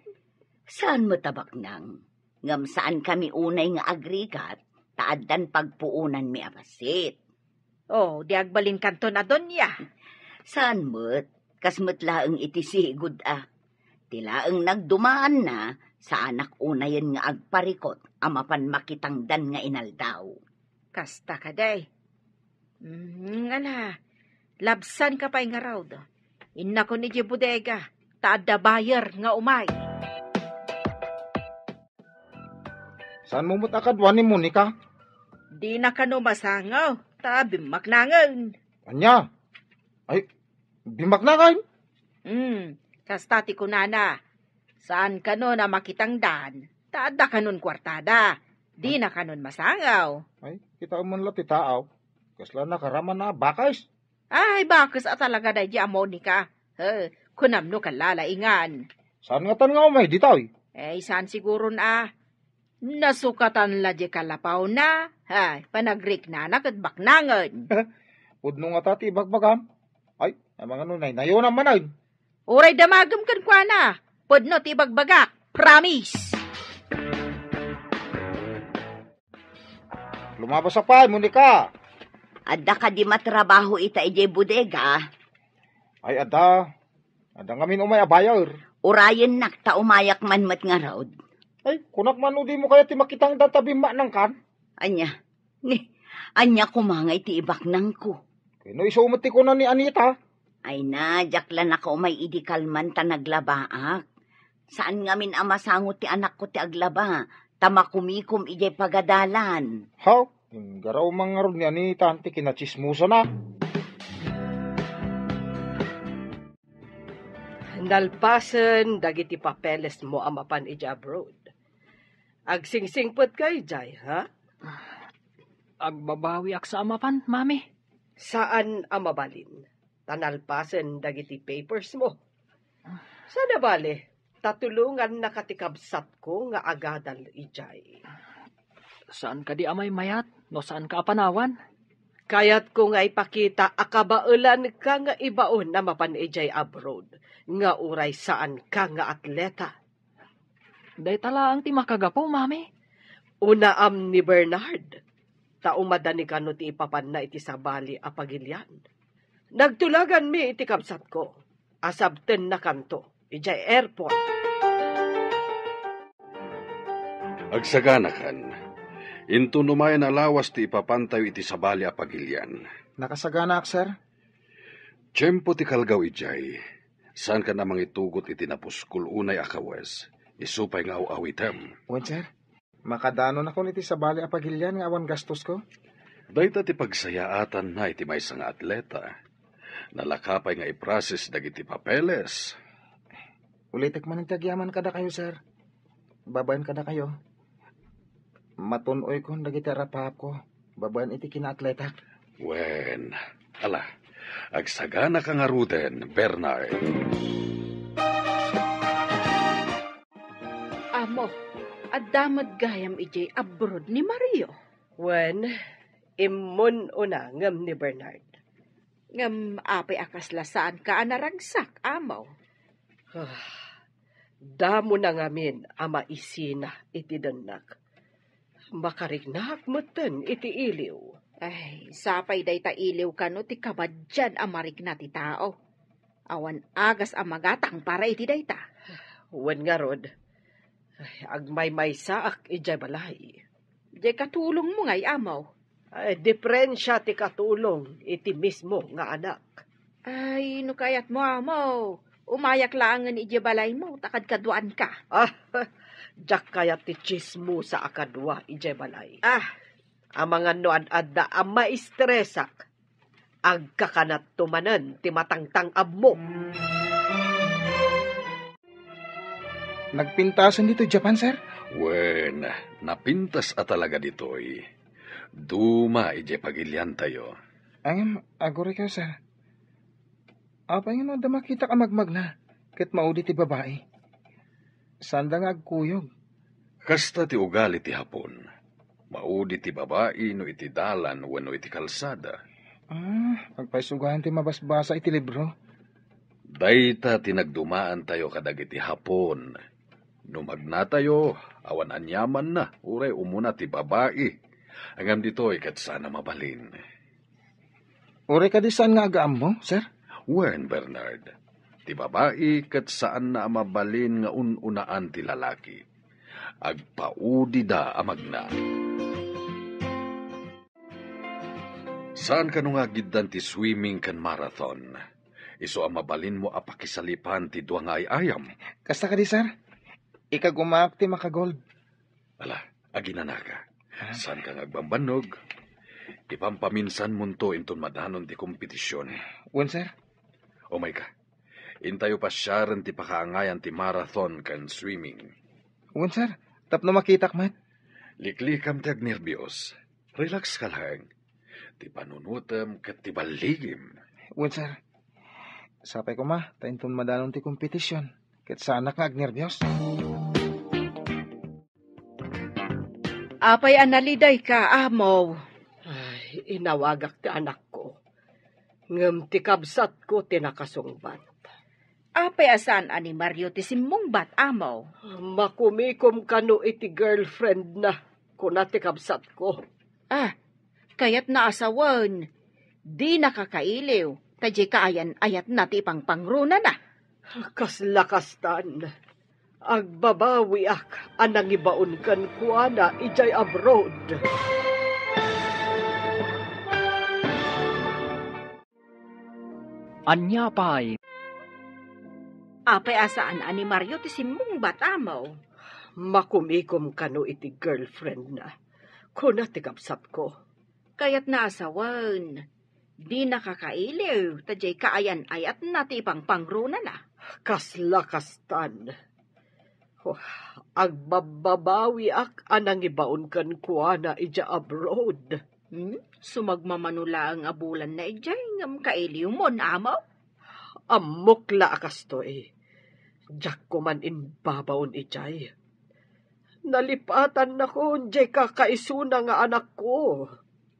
Saan met a baknang? Ngem saankami unay nga agrigat, ta addan pagpuonanmi a bassit. Oh, di agbalinkanton a donia. Saan met, kas met laeng iti sigud a. Ti laeng nagdumaanna, saanak unayen nga agparikot a mapan makitangdan nga inaldaw. Kasta kadi. Mm, ala, labsanka pay ngarud. Innakon idiay bodega, ta adda buyer nga umay. Saanmo met a kaduan ni Monica? Dina kano masango, ta bimmaknangen. Ania? Ay, bimmaknangen? Hmm, kasta ti kunana. Saan kano na makitangdan, ta adda kanon kuartada. Dina kanon masango. Ay, kitaem man la ti taaw. Kasla nakaraman a bakes. Ay, bakes a talaga daydi a Monica. He, kunam no kallalaingan. Saan ngatan nga umay ditoy? Eh, saan siguron a. Nasukatan la di kalapawna. Ay, panagriknana ket baknangen. Pudno ngata ti ibagbagam. Ay, amangano naynayonam manen. Uray damagem kenkuana. Pudno ti ibagbagak. Promise. Lumabasak pay, Monica. Adda kadi matrabaho ita idiay bodega? Ay, adda. Adda ngamin umay a buyer. Urayennak ta umayak man met ngarud. Ay, kunak man no dimo kayat ti makitangdan ta bimmaknangkan? Ania? Ni, ania koma nga iti ibaknangko? Ken no isu met ti kuna ni Anita? Ay na, diak la nakaumay idi kalman ta naglabaak. Saan ngamin a masango ti anakko ti aglaba, ta makumikom idiay pagadalan. Haw, inggaraw man ngarud ni Anita ti kinatsismosana. Nalpasen dagiti papelesmo a mapan idiay abroad. Agsingsingpetka idiay, ha? Agbabawiak sa a mapan, Mami. Saan a mabalin, ta nalpasen dagiti papersmo. Saan a bale, ta tulongannaka ti kabsatko nga agadal idiay. Saan kadi a maymayat no saanka a panawan? Kayatko nga ipakita a kabaelanka nga ibaon a mapan idiay abroad, nga uray saanka nga atleta. Dayta laeng ti makagapu, Mami. Unaam ni Bernard, ta umadani kano ti ipapanna iti sabali a pagilian. Nagtulaganmi iti kabsatko a sabtennakanto idiay airport. Agsaganakan, inton umayen a lawas ti ipapantayo iti sabali a pagilian. Nakasaganaak, sir. Tiempo ti kalgaw idiay. Saankan a mangitugot iti napuskol unay a kawes. Isu pay nga aw-awitem. Wen, sir. Makadanonakon iti sabali a pagilian nga awan gastosko? Dayta ti pagsayaatanna iti maysa nga atleta. Nalaka pay nga iproses dagiti papeles. Ulitek manen ti agyaman kadakayo, sir. Babaen kadakayo. Matun-oykon dagiti arapahapko babaen iti kinaatletak. Wen, ala, agsaganaka ngaruden, Bernard. Amo, adda met gayam idiay abroad ni Mario. Wen, immun-una ngem ni Bernard. Ngem apay a kasla saanka a naragsak, Amo? Ah, damo na ngamin a maisina iti dennak. Makariknak metten iti iliw. Ay, sapay dayta iliw kano ti kabaddian a marikna ti tao. Awan agas a magatang para iti dayta. Wen ngarud, ay, agmaymaysaak idiay balay. Diay katulongmo ngay, Amo? Ay, diferensia ti katulong iti mismo nga anak. Ay, no kayatmo, Amo, umayak laengen idiay balaymo ta kadkaduaanka. Ah, diak kayat ti tsismosa a kadua idiay balay. Ah. Amangan no ad-adda a maistresak, agkakanatto manen ti matangtang-abmo. Nagpintasen ditoy Japan, sir? Wen, napintas a talaga ditoy. Duma idiay pagiliantayo. Ngem, aguray kayo, sir. Apay nga no adda makitak a magmagna, ket maudi ti babai? Saanda nga agkuyog. Kasta ti ugali ti Hapon. Maudi ti babai no iti dalan wenno iti kalsada. Ah, agpaisugayan ti mabasbasa iti libro. Dayta ti nagdumaantayo kadagiti Hapon. No magnatayo, awan aniamanna, uray umuna ti babai. Ngem ditoy ket saan a mabalin. Uray kadi saan nga agaammo, sir? Wen, Bernard, ti babai ket saanna a mabalin nga un-unaan ti lalaki. Agpaudida a magna. Saan kano nga agiddan ti swimming ken marathon? Isu a mabalinmo a pakisalipan ti dua nga ay-ayam. Kasta kadi, sir? Ikagumaak ti makagold. Ala, aginanaka. Ah. Saanka nga agbambannog? Ipampaminsanmonto inton madanon ti kompetision. Wen, sir. Umayka. Intayo pasiaren ti pakaangayan ti marathon ken swimming. Wen, sir. Tapno makitak met. Liklikam ti agnerbios. Relax ka laeng. Ti panunotem ket ti balligim. Wen, sir. Sapay koma, ta inton madanon ti kompetision, ket saanak nga agnerbios. Apay a nalidayka, Amo? Ay, inawagak ti anakko. Ngem ti kabsatko ti nakasungbat. Apay a saan a ni Mario ti simmungbat, Amo? Makumikom kano iti girlfriend na, kuna ti kabsatko. Ah, kayatna a sawen, dina kakailiw, ta diay kaayan-ayatna ti ipangpangronana. Kasla kastan, agbabawiak a nangibaon kenkuana idiay abroad. Ania pay? Apay a saan a ni Mario ti simmungbat, Amo? Makumikom kano iti girlfriend na, kuna ti kabsatko. Kayatna a sawen, dina kakailiw, ta diay kaayan-ayatna ti ipangpangronana. Kasla kastan. Oh, agbabbabawiak a nangibaon kenkuana idiay abroad. Hmm? Sumagmamano laeng a bulanna idiay ngem kailiwmon, Amo? Ammok la a kastoy. Diak koman imbabaon idiay. Nalipatannakon diay kakaisuna nga anakko.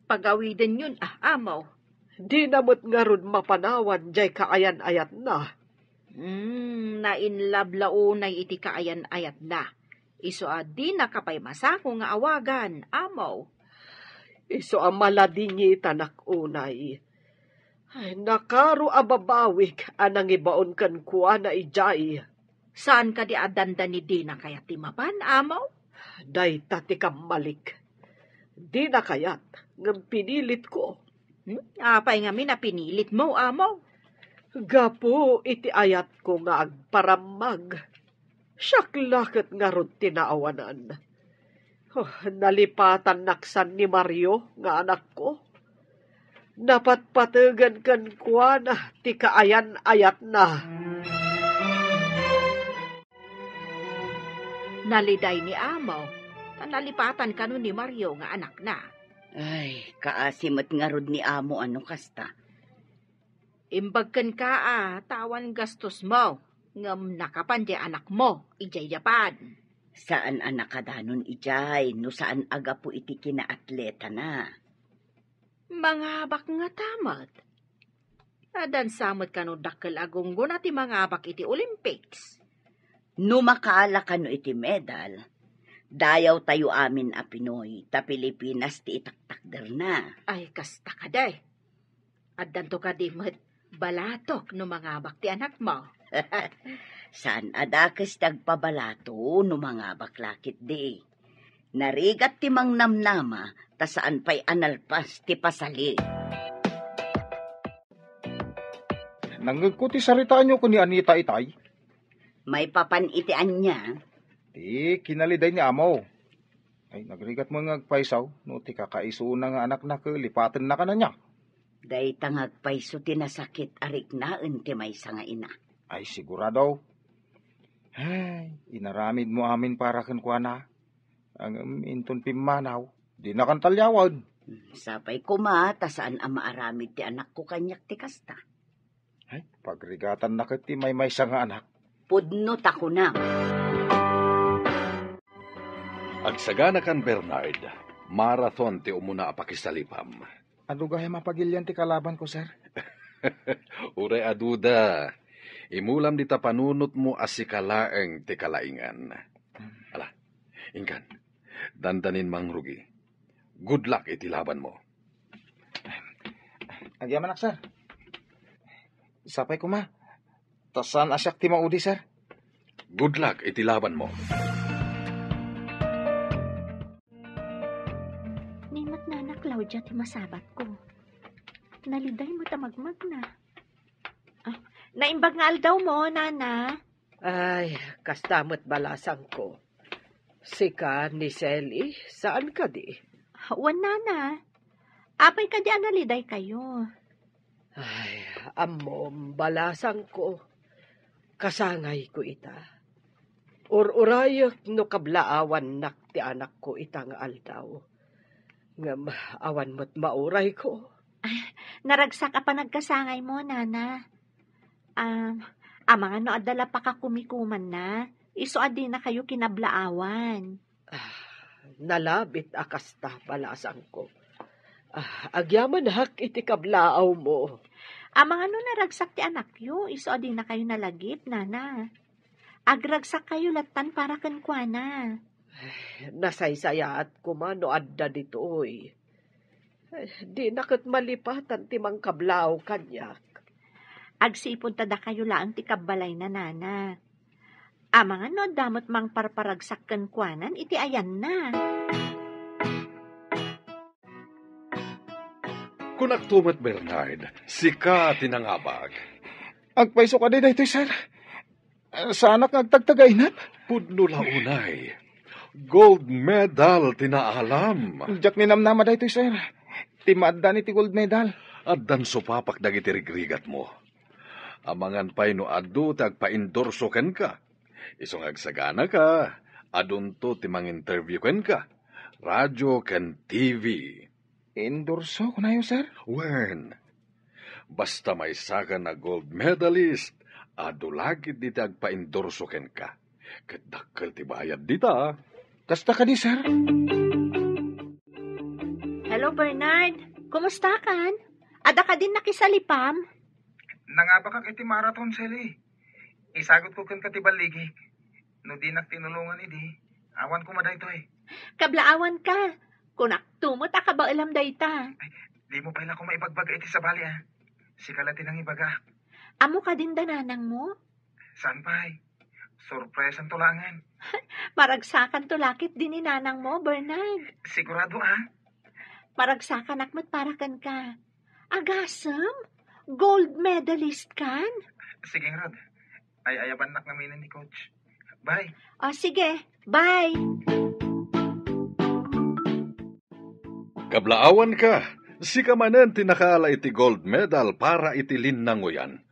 Pagawidenyon, ah, Amo. Dina met ngarud mapanawan diay kaayan-ayatna. Hmm, nainlove la unay iti kaayan-ayatna. Isu a dinaka pay masako nga awagan, Amo. Isu a maladingitanak unay. Ay, nakaro a babawik a nangibaon kenkuana idiay. Saan kadi a dandani dina kayat ti mapan, Amo? Dayta ti kammalik. Dina kayat, ngem pinilitko. Hmm? Apay ngamin a pinilitmo, Amo? Gapu iti ayatko nga agparammag. Siak la ket ngarud ti naawanan. Oh, nalipatannak san ni Mario nga anakko. Napatpategen kenkuana ti kaayan-ayatna. Naliday ni Amo, ta nalipatan kano ni Mario nga anakna. Ay, kaasi met ngarud ni Amo a no kasta. Imbag kenka a ta awan gastosmo, ngem nakapan diay anakmo idiay Japan. Saan a nakadanon idiay no saan a gapu iti kinaatletana. Mangabak ngata met. Addan sa met kano dakkel a gunggona ti mangabak iti Olympics. No makaala kano iti medal, dayawtayo amin a Pinoy ta Pilipinas ti itaktakderna. Ay, kasta kadi. Addanto kadi met balatok no mangabak ti anakmo. Saan a dakes ti agpabalato no mangabak la ketdi. Narigat ti mangnamnama, ta saan pay a nalpas ti pasali. Nangngegko ti saritaanyo ken ni Anita itay. Maipapan iti ania? Ti kinaliday ni Amo. Ay, nagrigat met nga agpayso, no ti kakaisuna nga anakna ket lipatenna kaniana. Dayta nga agpayso ti nasakit a riknaen ti maysa nga ina. Ay, sigurado. Ay, inaramidmo amin para kenkuana. Ngem inton pimmanaw, dinakan taliawen. Sapay koma ta saan a maaramid ti anakko kaniak ti kasta. Ay, pagrigatanna ket ti maymaysa nga anak. Pudno ta kunam. Agsaganakan, Bernard. Marathon ti umuna a pakisalipam. Adu gayam a pagilian ti kalabanko, sir? Uray aduda. Imulam dita panunotmo a sika laeng ti kalaingan. Ala, inkan. Dandanin mangrugi. Good luck iti labanmo. Agyamanak, sir. Sapay koma. Ta saan a siak ti maudi, sir. Good luck iti labanmo. Ni met Nana Claudia ti masabatko. Naliday met a magmagna. Ah, naimbag nga aldawmo, Nana. Ay, kasta met balasangko. Sika ni Selly, saan kadi? Wen, Nana. Apay kadi a nalidaykayo? Ay, ammom, balasangko. Kasangayko ita. Ur-urayek no kablaawannak ti anakko ita nga aldaw. Ngem awan met maurayko. Ah, naragsak a panagkasangaymo, Nana. Um, amangan no adda la pakakumikumanna, isu a dinakayo kinablaawan. Ah, nalabit a kasta, balasangko. Ah, agyamanak iti kablaawmo. Amangan no naragsak ti anakyo, isu a dinakayo nalagip, Nana. Agragsak kayo lattan para kenkuana. Nasaysayaat koma no adda ditoy. Dina ket malipatan ti mangkablaaw kaniak. Agsipud ta dakayo laeng ti kabbalayna, Nana. Amangan no adda met mangparparagsak kenkuanan iti ayanna. Kunakto met, Bernard, sika ti nangabak. Agpayso kadi daytoy, sir? Saanak nga agtagtagainep? Pudno la unay. Gold medal ti naalam. Diak ninamnama daytoy, sir. Ti maaddan iti gold medal. Addan supapak dagiti rigrigatmo. Amangan pay no adu ti agpaindorso kenka. Isu nga agsaganaka, adunto ti manginterview kenka. Radio ken T V. Endorso, kunayo, sir? Wen, basta maysakan a gold medalist, adu la ketdi ti agpaendorso kenka. Ket dakkel ti bayad dita. Kasta kadi, sir? Hello, Bernard. Kumustakan? Adda kadin nakisalipam? Nangabakak iti marathon, Sally. Isagutko kenka ti balligik. No dinak tinulongan idi, awan koma daytoy. Kablaawanka. Kunakto met a kabaelam dayta. Ay, dimo pay la koma ibagbaga iti sabali, a. Sika la ti nangibaga. Ammo kadin da nanangmo? Saan pay? Sorpresanto laengen. Maragsakanto la ketdi ni nanangmo, Bernard. Sigurado, a? Maragsakanak met para kenka. Agasem? Gold medalist kan? Sige ngarud. Ay-ayabannak ngamin ni coach. Bye. O, sige. Bye. Kablaawanka, sika manen ti nakaala iti gold medal para iti linnangoyan.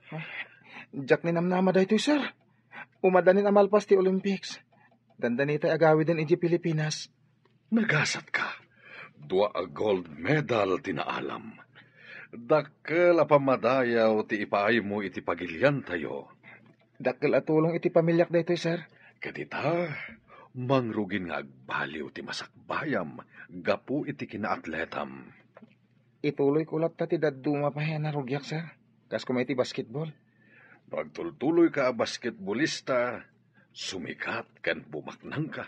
Diak ninamnama daytoy, sir. Umadanin a malpas ti Olympics. Dandani tay agawiden idiay Pilipinas. Nagasatka. Dua a gold medal ti naalam. Dakkel a pammadayaw ti ipaaymo iti pagiliantayo. Dakkel a tulong iti pamiliak daytoy, sir. Ket ita, mangrugin nga agbaliw ti masakbayam gapu iti kinaatletam. Ituloyko latta ti dadduma pay a narugiak, sir. Kas koma iti basketball. No agtultuloyka a basketballista, sumikat ken bumaknangka.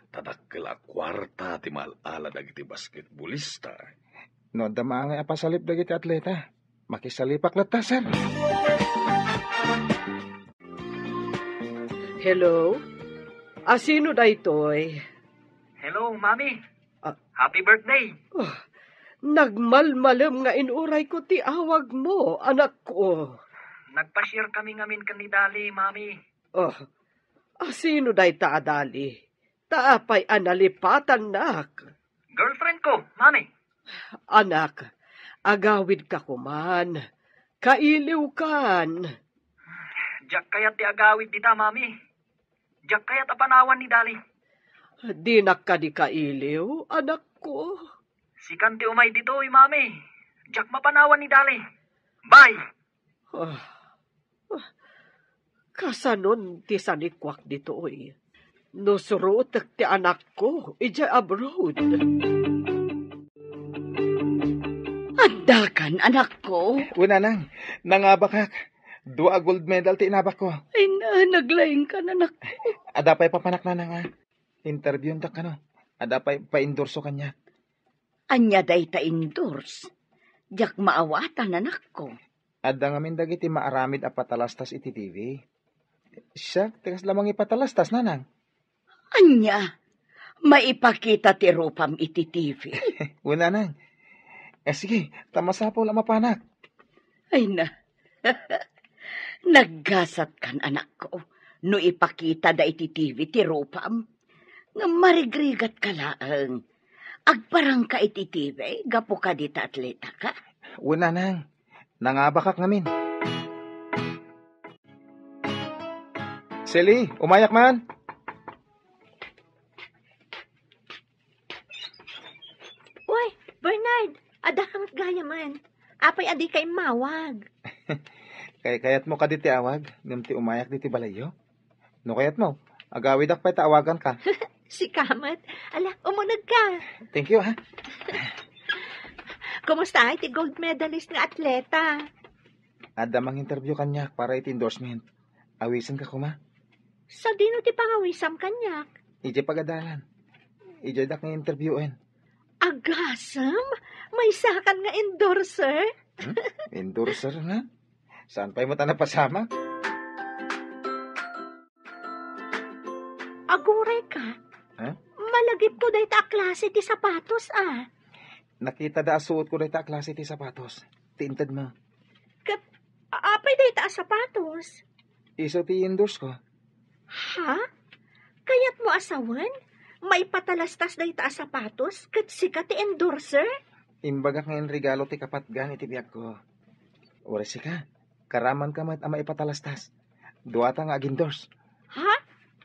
Ta dakkel a kuarta ti maal-ala dagiti basketballista. No adda maangay a pasalip dagiti atleta, makisalipak latta, sir. Hello? Asino daytoy? Hello, Mami. Ah. Happy birthday. Oh, nagmalmalem nga inurayko ti awagmo, anakko. Nagpasiar kami ngamin ken ni Dali, Mami. Oh, asino dayta a Dali? Ta apay a nalipatannak? Girlfriend ko, Mami. Anak, agawidka koman. Kailiwkan. Diak kayat ti agawid dita, Mami. Diak kayat a panawan ni Dali. Dinak kadi kailiw, anakko? Sikan ti umay ditoy, Mami. Diak mapanawan ni Dali. Bye! Ah, ah, kasanon ti sanikuak ditoy? No surotek ti anakko idiay abroad. Addakan, anakko? Wen, nanang, nangabakak. Dua a gold medal ti inabakko. Ay na, naglaingkan, anakko. Adda pay papanak, nanang, a. Interviewtak kano. Adda pay pa-endorso kaniak. Ania dayta endorse? Diak maawatan, anakko. Adda ngamin dagiti maaramid a patalastas iti T V. Siak, ti kasla mangipatalastas, nanang. Ania? Maipakita ti rupam iti T V? Wen, nanang. Eh, sige, ta masapul a mapanak. Ay na. Naggasatkan, anakko, no ipakitada iti T V ti rupam. Ngem marigrigatka laeng. Agparangka iti T V gapu kadi ta atletaka? Wen, nanang. Nangabakak ngamin. Sally, umayak man. Uy, Bernard, adda ka met gayamen. Apay a dika immawag? Kay-, kayatmo kadi ti awag, ngem ti umayak ditoy balayyo? No kayatmo, agawidak pay ta awaganka. Sika met. Ala, umunegka. Thank you, ha. Kumusta iti gold medalist nga atleta? Adda mang-interview kaniak para iti endorsement. Awisenka koma? Sadino ti pangawisam kaniak? Idiay pagadalan. Idiay dak nga interviewen. Agasem? Maysakan nga endorser? Hmm? Endorser nga? Saan pay met a napasamak? Aguray ka. Ha? Malagipko dayta a klase ti sapatos, a. Nakitada a suotko dayta a klase ti sapatos. Ti intedmo. Ket a-, apay dayta a sapatos? Isu ti i-endorse ko. Ha? Kayatmo a sawen? Maipatalastas dayta a sapatos ket sika ti endorser? Imbagak nga inregalo ti kapatgan iti biagko. Uray sika, karamanka met a maipatalastas. Duata nga ag-endorse. Ha?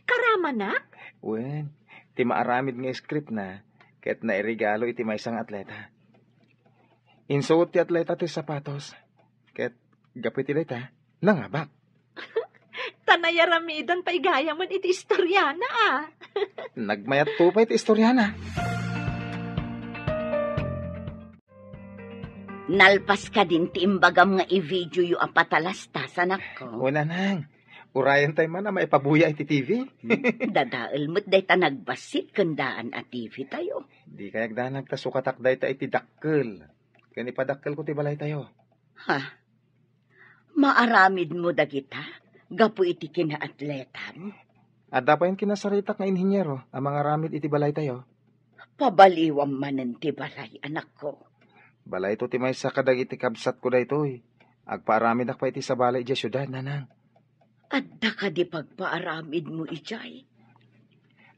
Karamanak? Wen, ti maaramid nga script na, ket nairegalo iti maysa nga atleta. Insuot ti atleta ti sapatos, ket gapu iti dayta, nangabak. Ta nayaramidan pay gayamen iti istoriana, a. Nagmayat to pay ti istoriana. Nalpas kadin ti imbagam nga i-videoyo a patalastas, anakko? O, nanang, urayen tay man a maipabuya iti T V. Dadael met dayta nagbassit ken daan a T V tayo. Di kayagdanag ta sukatak dayta iti dakkel. Ken ipadakkelko ti balaytayo. Ha? Maaramidmo dagita gapu iti kinaatletam? Adda payen kinasaritak nga inhiniero a mangaramid iti balaytayo. Pabaliwam manen ti balay, anakko. Balayto ti maysa kadagiti kabsatko daytoy. Agpaaramidak pay iti sabali idiay siudad, nanang. Adda kadi pagpaaramidmo idiay?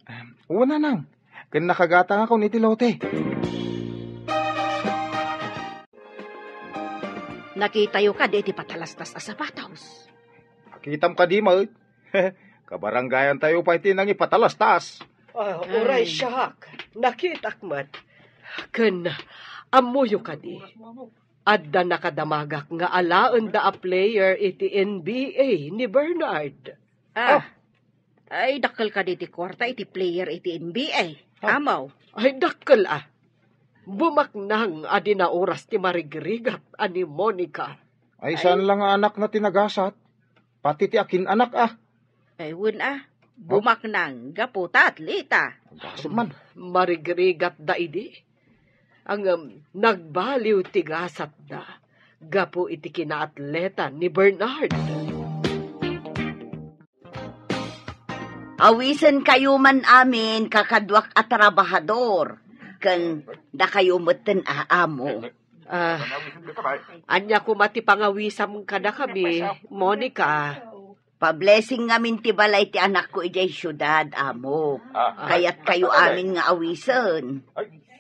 Em, wen, nanang. Ken nakagatangakon iti lote. Nakitayo kadi ti patalastas a sapatos? Nakitam kadi met. Kabarangayantayo pay ti nangipatalastas. Ah, uray Ay. Siak. Nakitak met. Ken, ammoyo kadi, adda nakadamagak nga alaenda a player iti N B A ni Bernard. Ah. Oh. Ay, dakkel kadi ti kuarta iti player iti N B A. Ah. Amaw. Ay, dakkel, ah. Bumaknang a di naoras ti marigrigat a ni Monica. Ay, saan Ay. Lang nga anakna ti nagasat? Pati ti akin-anak, ah. Ay, wen, ah. Bumaknang gapu ta atleta. Gasat man. Marigrigat da idi. Ang, um, nagbaliw ti gasatda gapu iti kinaatleta ni Bernard. Awisen kayo man amin, kakaduak a trabahador, ken dakayo metten a amo. Ah, ania koma ti pangawisam kadakami, Monica? Pablessing ngamin ti balay ti anakko idiay siudad, amo. Ah. Kayat kayo amin nga awisen.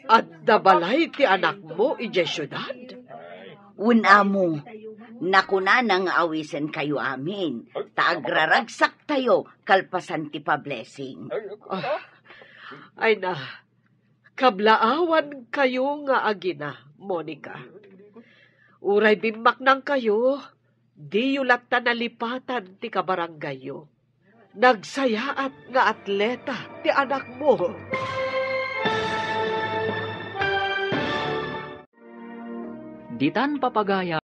Adda balay ti anakmo idiay siudad? Wen, amo, nakunana nga awisen kayo amin, ta agraragsak tayo kalpasan ti pablessing. Ah, ay na, kablaawan kayo nga agina, Monica. Uray bimmaknang kayo, diyo latta nalipatan ti kabarangayyo. Nagsayaat nga atleta ti anakmo. Ditan papagayam.